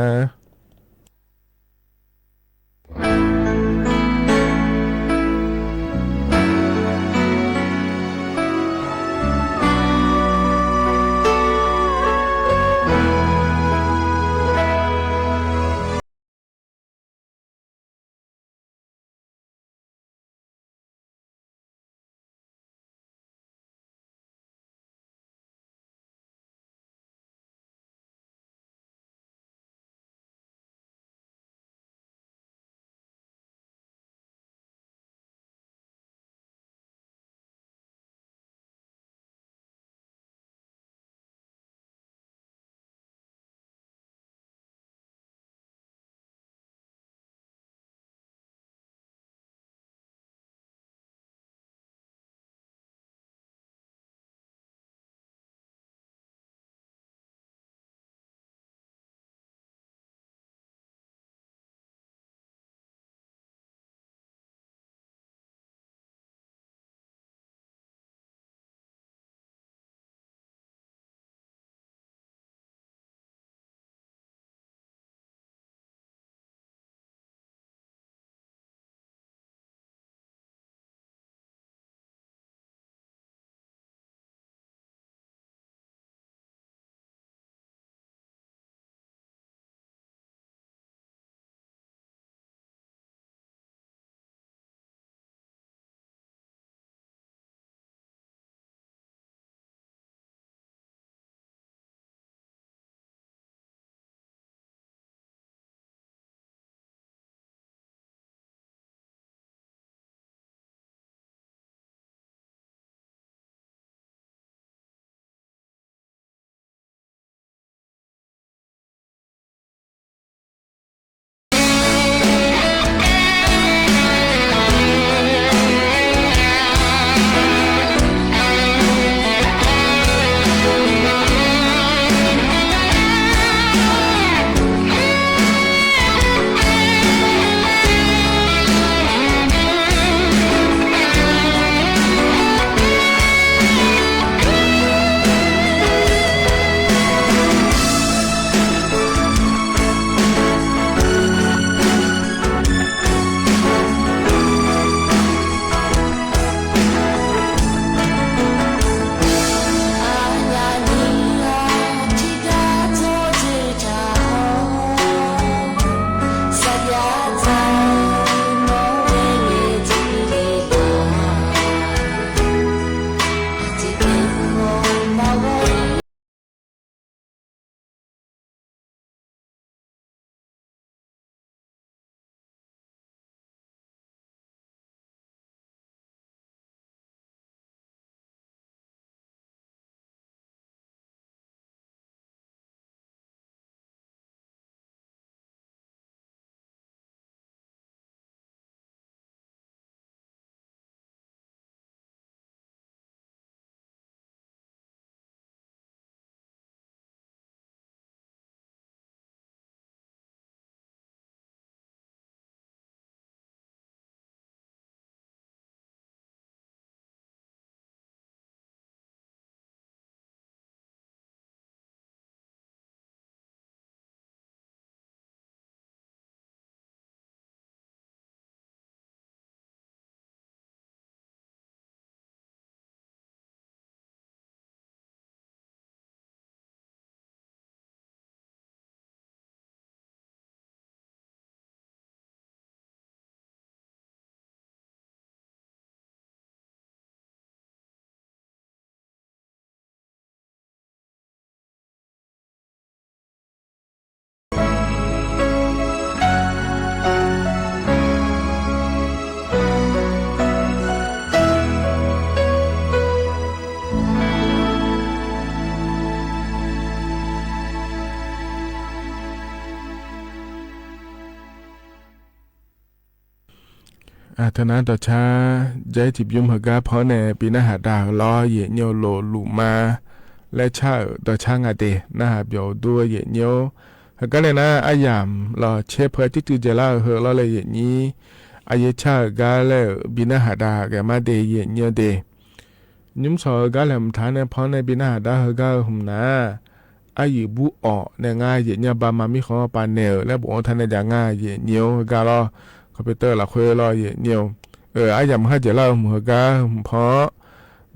Teunar dawqcar jair tiqbymr heugar pan-anr nae bi narhaq dav-euq lawr, yaeqnyir-eu lof luf ma laer car-euq dawqcar nga de. Narhaq byawq uqdur-eu yaeqnyir-or, heugar nae nar aryamq lawq caer peuq-aer tirtuiv dzaeqlar-euq heu lawr laer yaeqnyir, aqyaer car-euq gar laer-euq bi narhaq dav ghae mar de yaeqnyir-eu de. Nymr sawq-eu gar laeqhmq taq-anr nae pan-anr nae bi narhaq dav heugar-eu hmq nar, aryuif bur awq nae ngar yaeqnyir bama mirkhanq-anr pav naeq-euq laer bofanr taq nae jav nga yaeqnyir-or heugar lawr. Computer lafkhoer lawr yaeqnyir-or, aryamq khar dzaeqlar-eu hmq heugar hmq pan-anr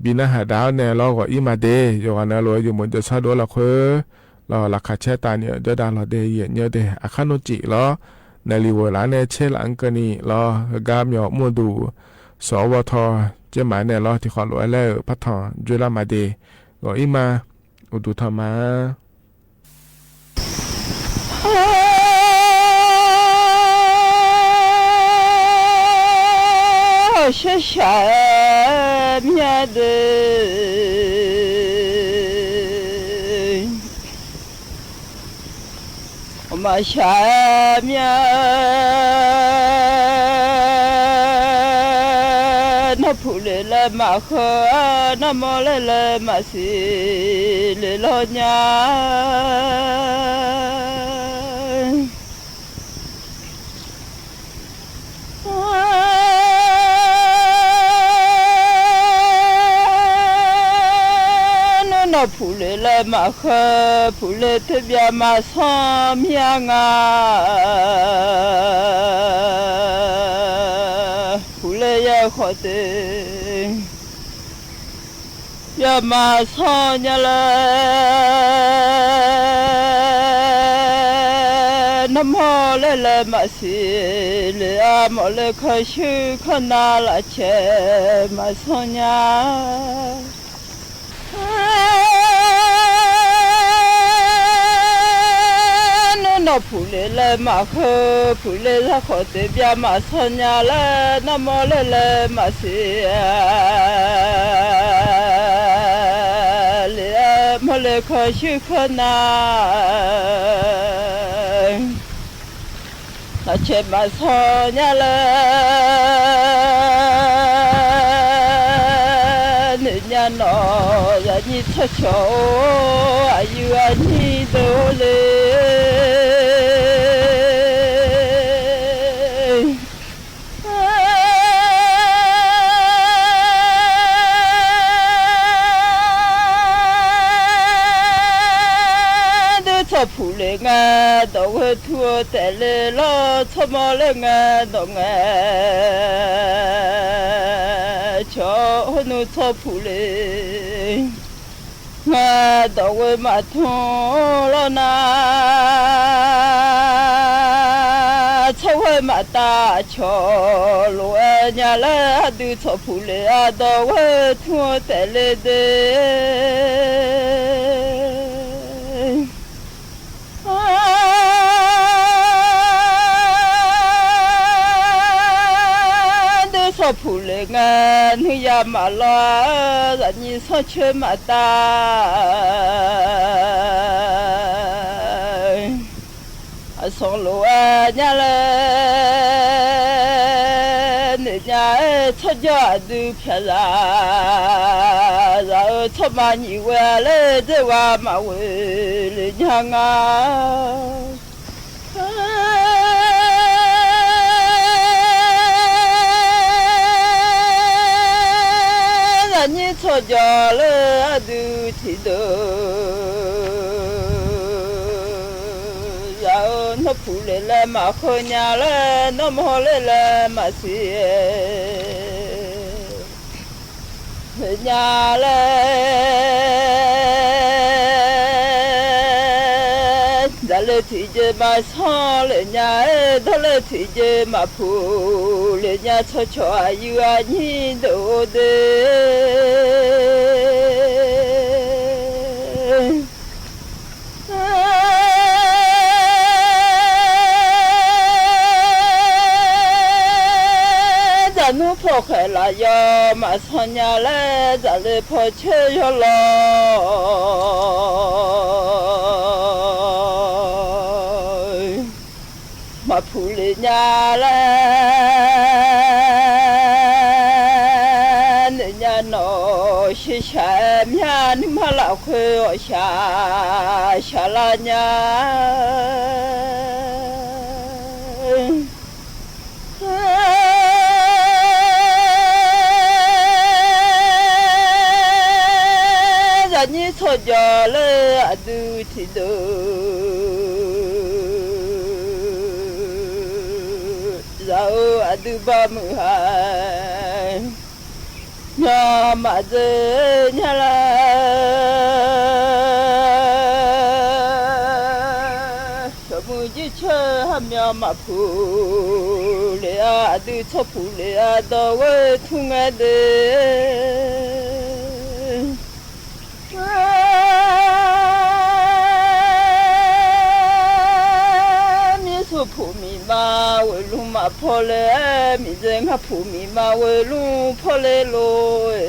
bi narhaq dav-awr nae lawr ghawq-ir ma de. Yawqghaq na lof-aer yawmuiq jawrshar dov-awr lafkhoer lawq laqkhaq caer taf ni-euq jawrdav lawq de yaeqnyir-eu de. Aqkar nmr cif lawr, naeqliq ghoeq laf-anr nae caer laf-anr keuvni lawr, heugar myawq mr-eu duq sawq-awr bawtaw caer maq-aer nae lawr tiqkhawf lof-aer laer-euq partaq dzoerlar ma de. Ghawq-ir ma. Uqduq tanq ma. Shar shaq-aer myav deuq, maq shaq-aer myav. Nawr puq le laer maqkheu, nawr mawr laer laer maqsiq le lawr nya. Nawr nawq puq le laer maqkheu, puq le teu byav maqsanr myav nga. Puq le yaer khawf te byav maqsanr nya laer, nawr mawr laer laer maqsiq le-a, mawf le kanshuir kanr nav lafcaeq maqsanr nya. Nawr nawq puq le laer maqkheu, puq le zar khawf te byav maqsanr nya laer, nawr mawr laer laer maqsiq le-a, mawf le kanshuir kanr nav lafcaeq maqsanr nya laer, noeq nya nawq zaqnyir tsawrcawq-or, aqyuif aqnyir deuq-or le. Dui tsawrpuq le ngae, dawq ghoe tur-eu taef le lawr, tsawrmawr le ngae, dawq ngae cawq-awr nui tsawrpuq le ngae, dawq ghoe maqtmr lawr nar, tsawrghoe maqtav cawq lof-aer nya laer, aqdui tsawrpuq le-a dawq ghoe tmr-eu taef le de. Dui tsawrpuq le ngae, nuiya maqlawr-a, zaqnyir sanrcoer maqtav aqsanq lof-aer nya laer, noeq nya-aer tsawrjawr aqdui pyaqzaq, zaq-eu tsawrma nyiq ghoe-a laer dzer gha maqghoe le nya nga. Zaqnyir tsawrjawr laer aqdui tiqdeuq zaq-eu nawr puq le laer maqkheu nya laer, nawr mawr le laer maqsiq le nya laer, dzaqle tiqjeq maqsanr le nya-aer, dawrle tiqjeq maqpuq le nya, tsawrcawq aqyuif aqnyir deuq-or de. Dzaqnmr pawkhaeq laf yawf maqsanr nya laer, dzaqle pawcoer yawlawr maqpuq le nya laer, lafkhoer ghawqshaq shaqlar nya. Zaqnyir tsawrjawq laer aqdui tiqdeuq zaq-eu aqdui bamuiq ha. Myawq maqdzeq nya lar, yawqmuiq jircoer har myawq maqpuq lef-a, aqdui tsawrpuq lef-a dawq ghoer tmr ngae de. Mirsuq puq miqma ghoeqlmr maqpaw le-aer, miqdzae ngar puq miqma ghoeqlmr paw le lor-e.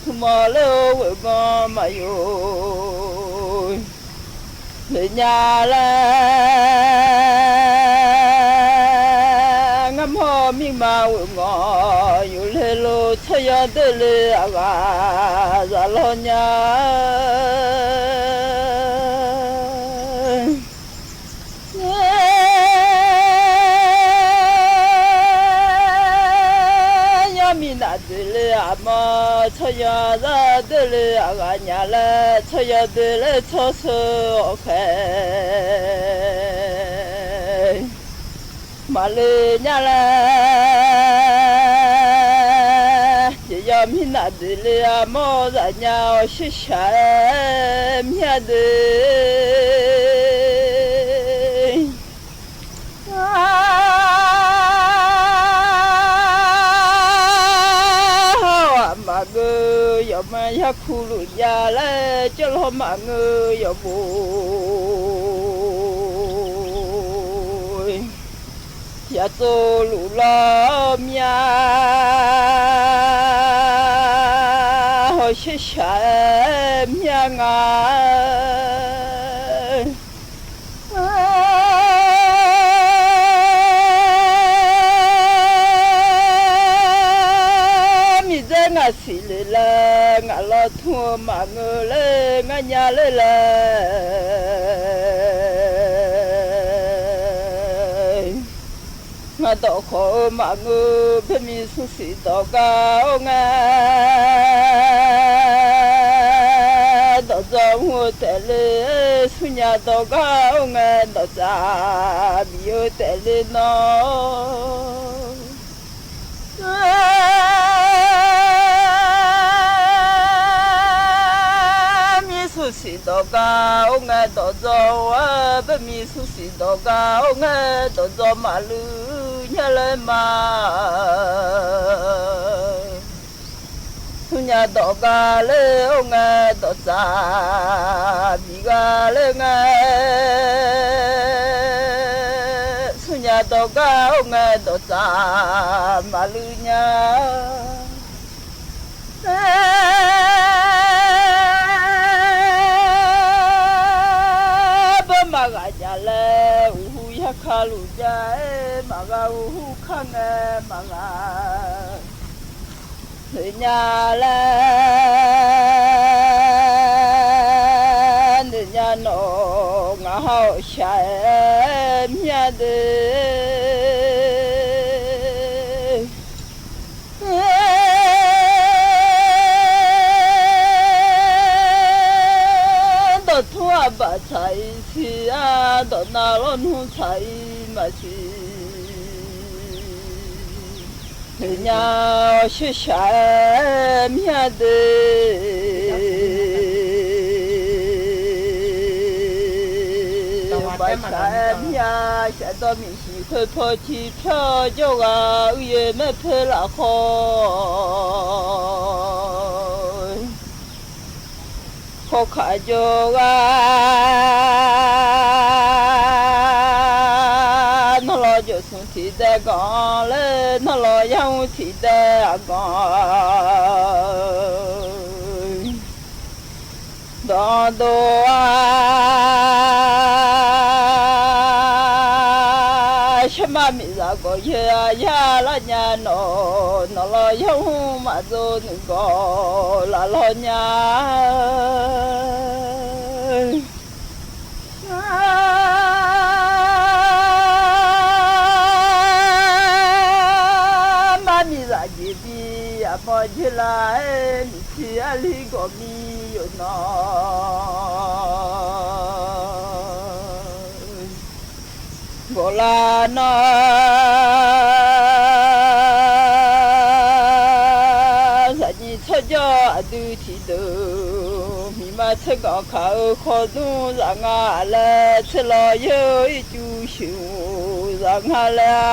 Tmqmawf ler-eu ghoeqmanq maqyoq le nya laer, ngar mawr mirma ghoeq ngawq yuf le lor, tsawrya doer le aqghaq zaq lawr nya. Yawr mirnav dzoeq le aqmawr, tsawrya zar doer le aqghaq nya laer, tsawrya doer laer tsawrsheu awq khaeq maqle nya laer, jeq yawr mirnav dzoeq le aqmawr zaq nya-awr shirshaq-aer mya de. Hawr-aq maqngeur yawqma yarkuq luf jav laer, jawrlawr maqngeur yawqbof yaqtsov luf lawr mya. Hawr shirshaq-aer mya nga. Miqdzaer ngaq siq le laer, ngaq lawr tmr-eu maqngeur laer, ngar nya ler laer. Ngar dawq khawf-eu maqngeur, baermiq smrsiq dawq gar-awr ngae, dawqdzawr mr-eu taef le, smrnya dawq gar-awr ngae, dawqtsaf bif-eu taef le nawr. Mirsuq siq dawq gar-awr ngae, dawqdzawr-ar, baermiq smrsiq dawq gar-awr ngae, dawqdzawr maqluiv nya laer ma. Smrnya dawq gar ler-awr ngae, dawqtsaf bif gar ler ngae. Smrnya dawq gar-awr ngae, dawqtsaf maqluiv nya. Bawr maqghaq jaq laer, uqhu yarka luf jav-aer maqghaq, uqhu kar ngae maqghaq. Noeqnya laer, noeqnya nawq ngaq ha-awq shaq-aer mya de. Dawqtmr aqbaq tsaq-ir siq-ar, dawqnav lawrnmr tsaq-ir maqsiq. Noeqnya-awr shirshaq-aer mya de. Baqshaq-aer mya, shafdawr miqshiq khoer paw ciq pyawr jawrghaq, uiqyaer maer poer lafkhawf kawkaq jawrghaq, nawr lawr jawrsmq tiqdaev ganq laer, nawr lawr yarmr tiqdaev aqganq dawqdov-a. Sharma miqzaq Aqgawq yaer-a yar lar nya nawq, nawq law yawr mr maqdzov nuigawq laf law nya. Ngar mar miqzaq jeq bi aqmawr dzoerlar-aer, miqtser arli gawqmir yawqnan gawqlar nar, zaqnyiq tsawrjawr aqdui tiqdeuq, miqma tseurganq kaq-eu khawdmr zaf nga laer, tseurlawq yaer-eu ircuf sheuqmq zaf nga laer-a.